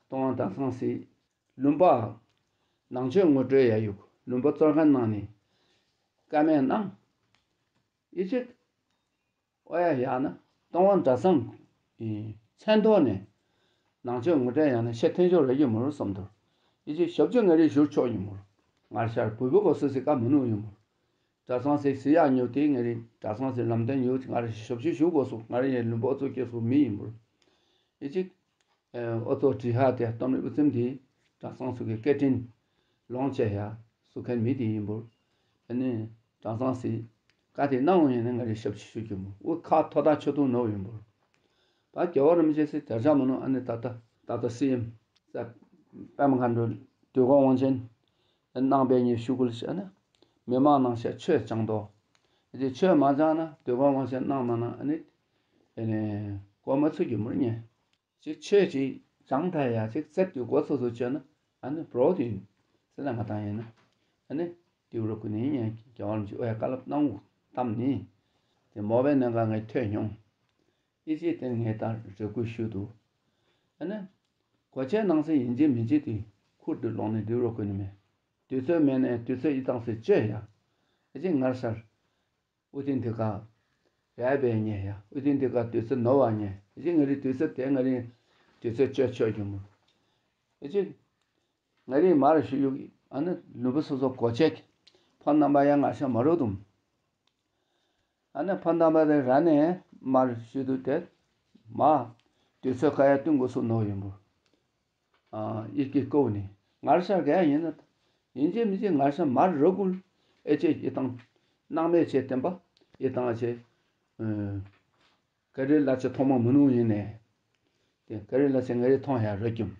སྟོང་བ་གྲྭ་ཚང་སི། ལུམ་པ། ནང་ཆོས་ངོ་སྤྲོད་ཡ་ཡུག་ལུམ་པ་གཙོར་མཁན་གནང་ནི། བཀའ་མོལ་གནང་། ཨི་ཅིག་ཨོ་ཡ་ཡ་ན། སྟོང་བ་གྲྭ་ཚང་། མཚན་ཐོག་ནས། ནང་ཆོས་ངོ་སྤྲོད་ཡ་ན་ཤེས་ཐོན་ཆོག་རེ་ཡོད་མོ་རུ་སོམ་དུ། ཨི་ཅིག་ཞབས་ཕྱི་ང་རེ་ཞུ་ཆོག་ཡིན་མོ། ང་ཤར་བུ་བུ་གོ་སི་སི་ཀ་མི་ནུ་ཡིན་མོ། གྲྭ་ཚང་ཟེར་ཟེར་ཡག་ཉོ་དེ་ངེ་རིང་གྲྭ་ཚང་ཟེར་ལམ་སྟོན་ཉོ་ང་རེ་ཞབས་ཕྱི་ཞུ་དགོས་སོ་ང་རེ་ཡང་ལུང་པ་ཨོ་ཚོ་སྐྱེས་སོ་མི་ཡིན་པུར། ཨེ་ཅིག་ཨོ་ཚོ་དྲི་ཧ་དེ་སྟོན་རིགས་ཨུ་ཚུམ་དེ་གྲྭ་ཚང་ཚོ་གི་སྐད་འཕྲིན་ལོང་བྱས་ཡ་སུ་ཁན་མི་དེ་ཡིན་པུར། ཨ་ནི་གྲྭ་ཚང་ཟེར་བཀའ་དེ་གནང་བ་ཡིན་ན་ང་རེ་ཞབས་ཕྱི་ཞུ་རྒྱུ་མོ་ཨོ་ཁ་ཐོ་ད་ཆོ་ཐུང་ནོ་ཡིན་པུར། ད་རྒྱལ་བ་རིན་པོ་ཆེ་སི་དར་ཆ་མ་ནོ་ཨ་ནི་ད་ལྟ་ད་ལྟ་སི་ཨེམ་ས་པད་མ་མཁའ་འགྲོ་དུས་འཁོར་དབང་ཆེན། གནང་བའི་ཉེ་ཤུ་ཀུལ་བྱས་ན། མི་མང་ནང་བཤད་ཆོས་སྦྱང་དོ། དེ་ཆོས་མ་སྦྱང་ན་དུས་འཁོར་དབང་ཆེན་གནང་མ་གནང་ཨ་ནི། ཨེ་ནས་གོ་མ་ཚུགས་རྒྱུ་མུར་ཉེ། ཅིག་ཆོས་ཅིག་སྦྱང་ཐལ་ཡ་ཅིག་ཚེ་དུས་འགོ་ཚུགས་ཚུགས་བྱས་ན་ཨ་ནི་བྲོ་དུ་ཡིན། ཟེར་ན་ང་དང་ཡིན་ན། ཨ་ནི་དེའུ་རུ་ཀུ་ནི་ཉེ་རྒྱལ་བ་རིན་པོ་ཆེ་ཨོ་ཡ་བཀའ་སློབ་གནང་འུ་གཏམ་ནི། དེ་མོ་བའི་ནང་ག་ངས་ཐོས་མྱོང་། ཨི་ཅི་དེ་ངས་ད་རེ་སྐུལ་ཞུས་འདུག་ཨ་ནི། གོ་ཆའི་ནང་སེ་ཡིན་གཅིག་མིན་གཅིག་དེ་ཁུར་དུ་ལོང་ནས་སྡོད་རོགས་དགོས་ནི་མེད། དུས་ཚོད་མེད་ནས་དུས་ཚོད་ཡིད་ཐང་སེ་བཅོས་ཡ། ཨི་ཅི་ངར་ཤར། ཨུ་ཐིན་དེ་ཀ་ཡ་བས་ཉེ་ཡ། ཨུ་ཐིན་དེ་ཀ་དུས་ཚོད་ནོར་བ་ཉེ། ཨི་ཅི་ང་རི་དུས་ཚོད་དེ་ང་རི་དུས་ཚོད་བཅོས་ཆོག་རྒྱུ་མོ། ཨི་ཅི་ང་རི་མར་ཞུ་ཡུག་ཨ་ནི་ལུས་པོ་སོ་སོ་གོ་ཆའི་ཕ་རྣམ་པ་ཡ་ང་ཤ་མ་རོ་དུམ། ཨ་ནི་ཕ་རྣམ་པ་དེ་ར་ནས་མར་ཞུ་དུས་དེ་མ་དུས་ཚོད་ཁ་ཡ་བསྟུན་དགོས་སུ་ནོར་ཡོད་མོ། ཨ་ཡིད་ཀྱི་ཀོ་ནི་ངར་ཤ་ག་ཡིན་ན་ཡིན་གཅིག་མིན་གཅིག་ངར་ཤ་མར་རོ་ཀུལ་ཨེ་ཅེ་ཡི་དང་སྣང་མེད་ཆེ་བསྟན་པ་ཡི་དང་ཨ་ཅེ། ཀ་རི་ལ་ཆེ་ཐོག་མ་མི་ནུ་ཡིན་ནས། དེ་ཀ་རི་ལ་ཆེ་ང་རེ་ཐོང་ཡ་རོ་ཀྱུམ།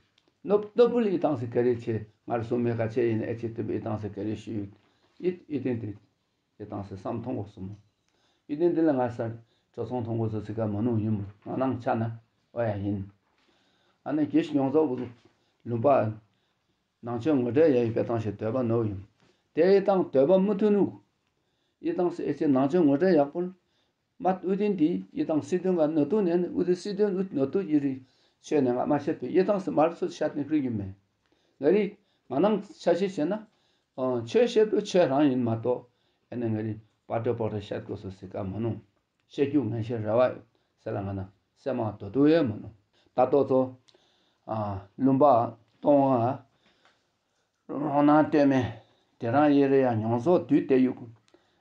ནོབ་ནོབ་བུལ་ཡི་ཏང་སི་ཀ་རི་ཆེ་ང་རེ་སུ་མེ་ཁ་ཆེ་ཡིན་ཨེ་ཆེ་དུ་བི་ཡི་ཏང་སི་ཀ་རི་ཤུ་ཡི་ཡི་ཏན་དེ་ཡི་ཏང་སི་བསམ་ཐོང་གོ་སུ་མོ། ཡི་ཏན་དེ་ལ་ང་ས་གྲོ་ཚོང་ཐོང་གོ་སུ་སི་ཀ་མི་ནུ་ཡིན་མོ་ང་ནང་ཆ་ན་ཨོ་ཡ་ཡིན། ཨ་ནི་གེ་ཤི་ཡོང་ཚོ་བུ་ལུམ་པ། ནང་ཆོས་ངོ་སྤྲོད་ཡ་ཡི་པེ་ཏང་ཞེས་འདོད་པ་ནོ་ཡིན། དེ་ཡི་ཏང་འདོད་པ་མུ་མཐུད་ནུ། ཡི་ཏང་སི་ཨེ་ཆེ་ནང་ཆོས་ངོ་སྤྲོད་ཡག་པོ། མ་ཨུ་ཏིན་དེ་ཡི་ཏང་སི་དོན་ག་ནོ་ཏུ་ནས་ནི་ཨུ་ཏི་སི་དོན་ཨུ་ནོ་ཏུ་ཡི་རི་ཆོས་ནས་ང་མ་ཤེས་པའི་ཡི་ཏང་སི་མར་སུ་ཤ་ཏིན་ཁྲི་ཡིན་མེད། ང་རི་ང་ནང་ཆ་ཤས་བྱས་ན། ཆོས་བཤད་པོ་ཆོས་རང་ཡིན་མ་གཏོགས། ཨེ་ནི་ང་རི་པ་ཏྲ་པོ་ཏྲ་བཤད་དགོས་སུ་སི་ཀ་མ་ནུ། བཤད་རྒྱུ་ངན་བཤད་རེ་བ་ཟེར་ལ་ང་ན་སེམས་མ་དོ་དོ་ཡོད་མ་ནུ། ད་ལྟོ་ཚོ། ཨ་ལུམ་པ་གཏོང་བ། རོང་ནང་སྟོད་སྨད་དེ་རང་ཡེ་རེ་ཡ་མྱོང་ཚོགས་དུས་དེ་ཡུག་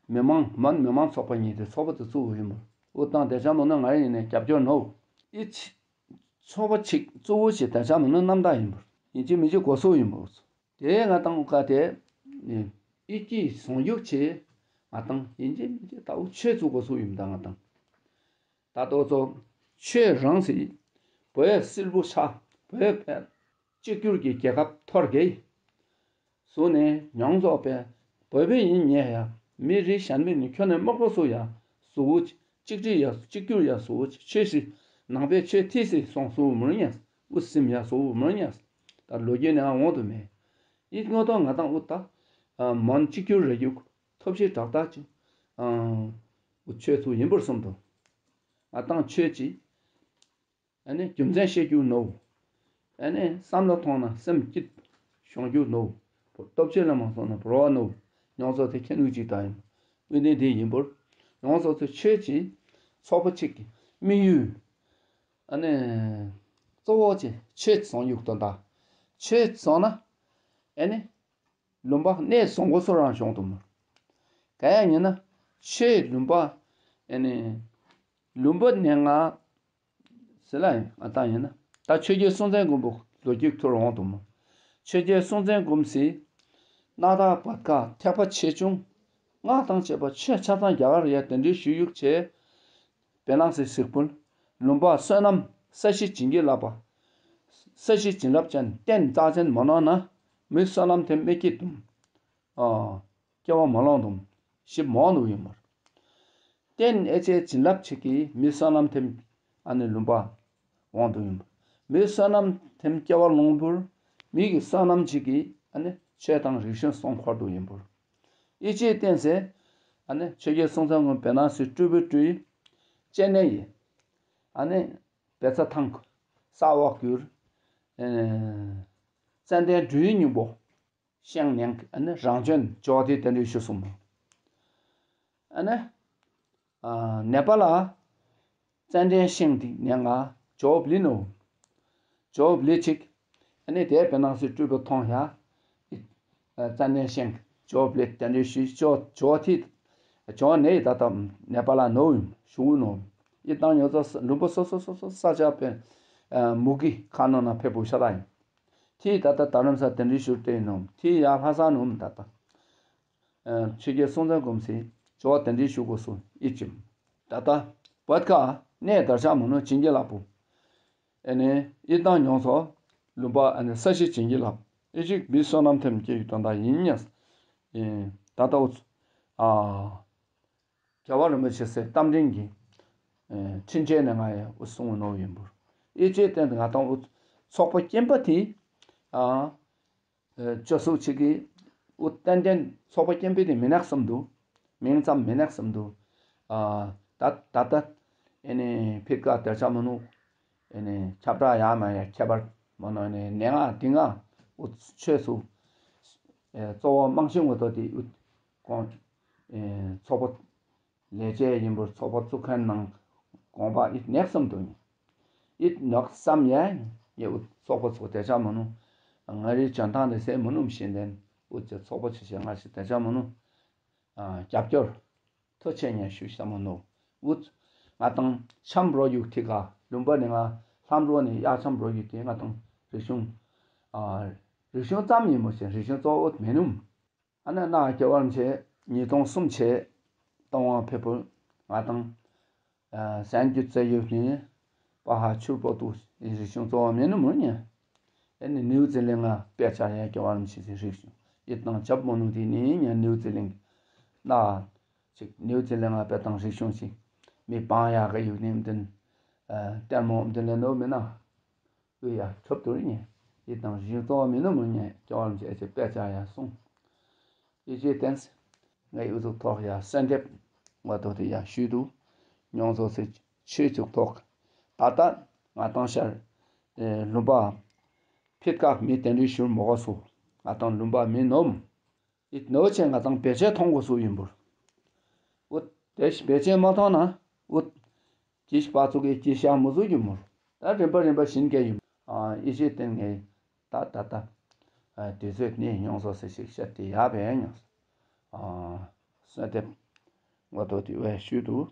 མི་མང་མོན་མི་མང་ཚོགས་པ་གཉིས་དེ་ཚོགས་པ་དེ་བཙུགས་ཡོད་མོ། འུ་དང་དེ་ཆ་མོ་ནི་ང་ཡིན་ནས་རྒྱབ་སྐྱོར་ནོ། ཨི་ཆི། ཚོགས་པ་གཅིག་གཙོ་བོ་ཞིག་དེ་ཆ་མོ་ནི་རྣམ་དག་ཡིན་པར་ཡིན་གཅིག་མིན་གཅིག་གོ་སོ་ཡིན་པར། དེ་ང་དང་འུ་ཀ་དེ། ཨི་ཀྱི་ཟོང་ཡུག་ཆེ། ང་དང་ཡིན་གཅིག་མིན་གཅིག་ད་འུ་ཆོས་བཙུགས་གོ་སོ་ཡིན་ད་ང་དང་། ད་ལྟོ་ཚོ་ཆོས་རང་སྲིད། བོད་སིལ་བུ་ཆ། བོད་པའི་གཅིག་གྱུར་གྱི་རྒྱལ་ཁབ་ཐོར་གེ། སུ་ནས་མྱོང་རྫོགས་པའི་བོད་པའི་ཡིན་ཉེ་ཡ། མི་རིགས་གཞན་མི་ནི་ཁྱོད་ནས་དམག་པོ་སུ་ཡ། སུ་བོ་གཅིག་སྒྲིལ་ཡ་གཅིག་གྱུར་ཡ་སུ་བོ་ཆོས་སྲིད་ནང་པའི་ཆོས་ཐིས་སྲིད་སོང་སུ་བོ་མུར་ཉ། འུ་སིམ་ཡ་སུ་བོ་མུར་ཉ། ད་ལོ་རྒྱུས་ནས་འོང་དུ་མེད། ཡིད་ངོ་ཐོག་ང་དང་འུ་ད། མོན་གཅིག་གྱུར་རེ་རྒྱུག་ཐོབ་ཤེས་དྲག་དག་ཅིང་། འུ་ཆོས་ཚུ་ཡིན་པར་སོམ་དུ། ང་དང་ཆོས་ཀྱི། ཨ་ནི་རྒྱུ་མཚན་ཤེས་རྒྱུ་ནོ། ཨ་ནི་བསམ་བློ་ཐོང་ན་སེམས་སྐྱིད་ཤོང་རྒྱུ་ནོ། སྟོབས་ཆེ་ལ་མ་སོང་ན་བོར་བ་ནོ། མྱོང་ཚོར་དེ་ཁྱེད་ནུས་ཅིག་ད་ཡིན། དབུས་ནས་དེ་ཡིན་པར། མྱོང་ཚོར་ཚོ་ཆོས་ཀྱི་ཚོགས་པ་གཅིག་གི་དམིགས་ཡུལ། ཨ་ནི་གཙོ་བོ་ཆེ་ཆོས་ཚོང་ཡུག་དོན་དག་ཆོས་ཚོང་ན་ཨ་ནི། ལུང་པ་གནས་བཟང་པོ་སོ་རང་བྱུང་དུ་མ། ག་ཡ་ཉིན་ན་ཆོས་ལུང་པ། ཨེ་ནི། ལུང་པ་ནས་ང་། ཟེར་ལ་ཡིན་ང་ཏང་ཡིན་ན། ད་ཆོས་རྒྱལ་སྲོང་བཙན་སྒམ་པོ་ལོ་རྒྱུས་ཐུར་འོང་དུ་མ། ཆོས་རྒྱལ་སྲོང་བཙན་སྒམ་སི། སྣ་ཐག་བར་ཁ་ཐེག་པ་ཆེ་ཆུང་། སྔགས་དང་བཅས་པ་ཆོས་ཆ་ཚང་རྒྱ་གར་ཡ་དེ་འདྲའི་ཞུ་ཡུག་བྱས། བེ་ནང་སི་སིག་པུལ། ལུང་པ་བསོད་ནམས་ས་གཞི་བྱིན་གྱིས་བརླབས་པ། ས་གཞི་བྱིན་རླབས་ཅན་རྟེན་རྩ་ཆེན་མ་ནོར་ན། མི་བསོད་ནམས་ཐེམ་མི་སྐྱིད་དུམ། ཨ། སྐྱེ་བ་མ་ལོང་དུམ། ཞིབ་མོ་འདུག་ཡིན་པར། རྟེན་ཨེ་ཅེ་བྱིན་རླབས་ཆེ་གི་མི་བསོད་ནམས་ཐེམ། ཨ་ནི་ལུང་པ། འོང་དུ་ཡིན་པར། མི་བསོད་ནམས་ཐེམ་སྐྱེ་བ་ལོང་པུར། མི་གི་བསོད་ནམས་ཆེ་གི་ཨ་ནི་ཆོས་དང་རིག་གཞུང་སྲུང་འཁོར་དུ་ཡིན་པར། ཨི་ཅེ་བསྟན་ཟེར། ཨ་ནི་ཆོས་རྒྱལ་སྲོང་བཙན་སྒམ་པོ་བེ་ནང་སི་སྤྲུལ་པའི་སྤྲུལ། སྤྱན་ནས་ཡིན། ཨ་ནི་བེ་ཚ་ཐང་། ས་འོག་གྱུར། ཙན་དན་འབྲུའི་སྙིང་པོ། ཤེང་ནེང་ཨ་ནི་རང་བྱོན་ཇོ་བོ་དེ་དེ་འདྲའི་ཞུ་སོང་མོ། ཨ་ནི། ནེ་པ་ལ། ཙན་དན་ཤེང་དེ་ནེང་ང་ཇོ་བོ་བླི་ནོ། ཇོ་བོ་བླི་ཆིག་ཨ་ནི་དེ་བེ་ནང་སི་སྤྲུལ་པ་མཐོང་ཡ། ཙན་དན་ཤེང་ཇོ་བོ་བླི་དེ་འདྲའི་ཞུ་ཇོ་ཇོ་དེ། ཇོ་ནེ་ད་ད་ནེ་པ་ལ་ནོ་ཡིན་ཞུ་ནོ། ཡི་དང་ཡོད་ཚོ་ལུང་པ་སོ་སོ་སོ་སོ་ས་ཆ་པའི། མུ་གི་ཁ་ནོ་ན་ཕེ་བུ་ཤ་ད་ཡིན། ཐི་ད་ལྟ་རྡ་རམ་ས་དེ་འདྲའི་ཞུ་སྟེ་ནོ། ཐི་ཡ་ལྷ་ས་ནོ་ད་ལྟ། ཆོས་རྒྱལ་སྲོང་བཙན་སྒམ་སི་ཇོ་བོ་དེ་འདྲའི་ཞུ་དགོས་སོ་ཨི་ཅིམ། ད་ལྟ་བད་ཀ་གནས་དར་ཆགས་མོ་ནོ་བྱིན་གྱིས་བརླབས་པོ། ཨེ་ནི་ཨི་དང་ཉོང་ཚོ་ལུང་པ་ཨེ་ནི་ས་གཞི་བྱིན་གྱིས་བརླབས། ཨི་ཅིག་མི་བསོད་ནམས་ཐེམ་སྐྱེ་ཡི་དོན་དག་ཡིན་ཉ། ད་ལྟ་འུ་ཚོ། ཨ། རྒྱལ་བ་རིན་པོ་ཆེ་སའི་རྟ་མགྲིན་གྱི། འཕྲིན་བཅོལ་ནས་ང་ཡང་འུ་གསུང་ནོ་ཡིན་པུར། ཨི་ཅེ་བསྟན་ཏེ་ང་དང་འུ་ཚོགས་པ་རྐྱེན་པ་དེ། ཨ། བཅོ་སུག་ཆེ་གི། འུ་ཏན་ཏན་ཚོགས་པ་རྐྱེན་པ་དེ་མི་ནག་སུམ་དུ། མིང་ཙམ་མི་ནག་སུམ་དུ། ཨ། ད་ད་ལྟ། ཨེ་ནི་ཕི་ཀ་དེར་ཆ་མ་ནུ། ཨེ་ནི་ཁྱབ་བསྒྲགས་ཡ་མ་ཡ་ཁྱད་པར་མ་ནོ་ཨེ་ནི་ནེ་ང་དེ་ང་འུ་ཆོས་སུ། གཙོ་བོ་རྨང་གཞི་ངོ་ཐོག་དེ་འུ་ཁོང་། ཚོགས་པ་ལས་བྱེད་ཡིན་པར་ཚོགས་པ་བཙུགས་མཁན་ནང་དགོངས་པ་ཨིད་ནེག་སམ་དུ་ཨིད་ནོག་སམ་ཡ་ཡེ་འུ་ཚོགས་པ་ཚོ་དེ་ཆ་མ་ནུ། ང་རའི་བྱོན་ཐང་དེ་སེ་མ་ནུམ་བཞིན་ལྡན་འུ་ཚོ་ཚོགས་པ་ཆེ་ཆེ་ང་ཞིག་དེ་ཆ་མ་ནུ། རྒྱབ་སྐྱོར་ཐོ་ཆེ་ཉན་ཞུ་ས་མ་ནུ། འུ་ང་དང་འཆམ་རོ་ཡུག་ཐི་ག་ལུང་པ་ནི་ང་ལྷམ་རོ་ནི་གཡག་འཆམ་རོ་ཡུག་དེ་ང་དང་རིག་གཞུང་། རིག་གཞུང་ཙམ་ཡིན་མོ་ཞེས་རིག་གཞུང་གཙོ་བོ་མེ་ནུམ། ཨ་ནི་གནའ་རྒྱལ་བ་རིན་པོ་ཆེ་ཉིས་སྟོང་གསུམ་བྱས་གཏོང་བ་ཕེབས་པོ་ང་དང་། སན་རྒྱུ་རྩ་ཡོད་ནི་པ་ཧ་ཆུར་པོ་ཏུ་རིག་གཞུང་གཙོ་བོ་མེད་ནི་མོ་ཉེ། ཨེ་ནི་ནིའུ་ཙི་ལན་ང་དཔེ་ཆ་ཡ་སྐྱོ་བ་རམ་ཆི་སི་རིག་གཞུང་ཡི་དང་ཆབ་མོ་ནུ་དེ་ནི་ཉེ་ནིའུ་ཙི་ལན་ན་ཅིག་ནིའུ་ཙི་ལན་ང་དཔེ་དང་རིག་གཞུང་ཞིག་མི་སྤང་ཡག་གི་ཡུག་ནི་མདུན་ལྟད་མོ་མདུན་ལ་ནོ་མི་ན། ཨུ་ཡ་ཁྲོབ་ཏུ་རི་ཉེ། ཡི་དང་རིག་གཞུང་གཙོ་བོ་མེད་ནི་མོ་ཉེ་སྐྱོ་བ་རམ་ཆི་ཨེ་ཆི་དཔེ་ཆ་ཡ་སོང་། ཡེ་ཤེས་བསྟན། ངའི་ཨུ་ཚུགས་ཐོག་ཡ་གསོལ་འདེབས་ང་ཐོག་དེ་ཡ་ཞུས་འདུག་མྱོང་ཚོར་སེ་ཆོས་ཚུགས་ཐོག་ད་ལྟ་ང་དང་ཤར་ལུང་པ་ཕིད་ཀ་མི་དེ་འདྲའི་ཤུར་མོ་ག་སུ་ང་དང་ལུང་པ་མི་ནོམ་ཡིད་ནོ་ཆེ་ང་དང་བེ་ཆེ་མཐོང་གོ་སུ་ཡིན་པུར། ཨུད་དེ་བེ་ཆེ་མ་མཐོང་ན་ཨུད། ཅི་ཞིག་པ་ཚུགས་ཀྱི་ཅི་ཤ་མུ་ཟུག་གི་མུར། ད་རིམ་པ་རིམ་པ་བཞིན་སྐྱེ་ཡིན། ཨ་ཡེ་ཤེས་བསྟན་ངེས། ད་ད་ད། ཨ་དུས་ཚོད་ནི་མྱོང་ཚོར་སེ་ཞིག་བཤད་དེ་ཡག་པའི་མྱོང་། ཨ་གསོལ་འདེབས། ངོ་ཐོག་དེ་བས་ཞུས་འདུག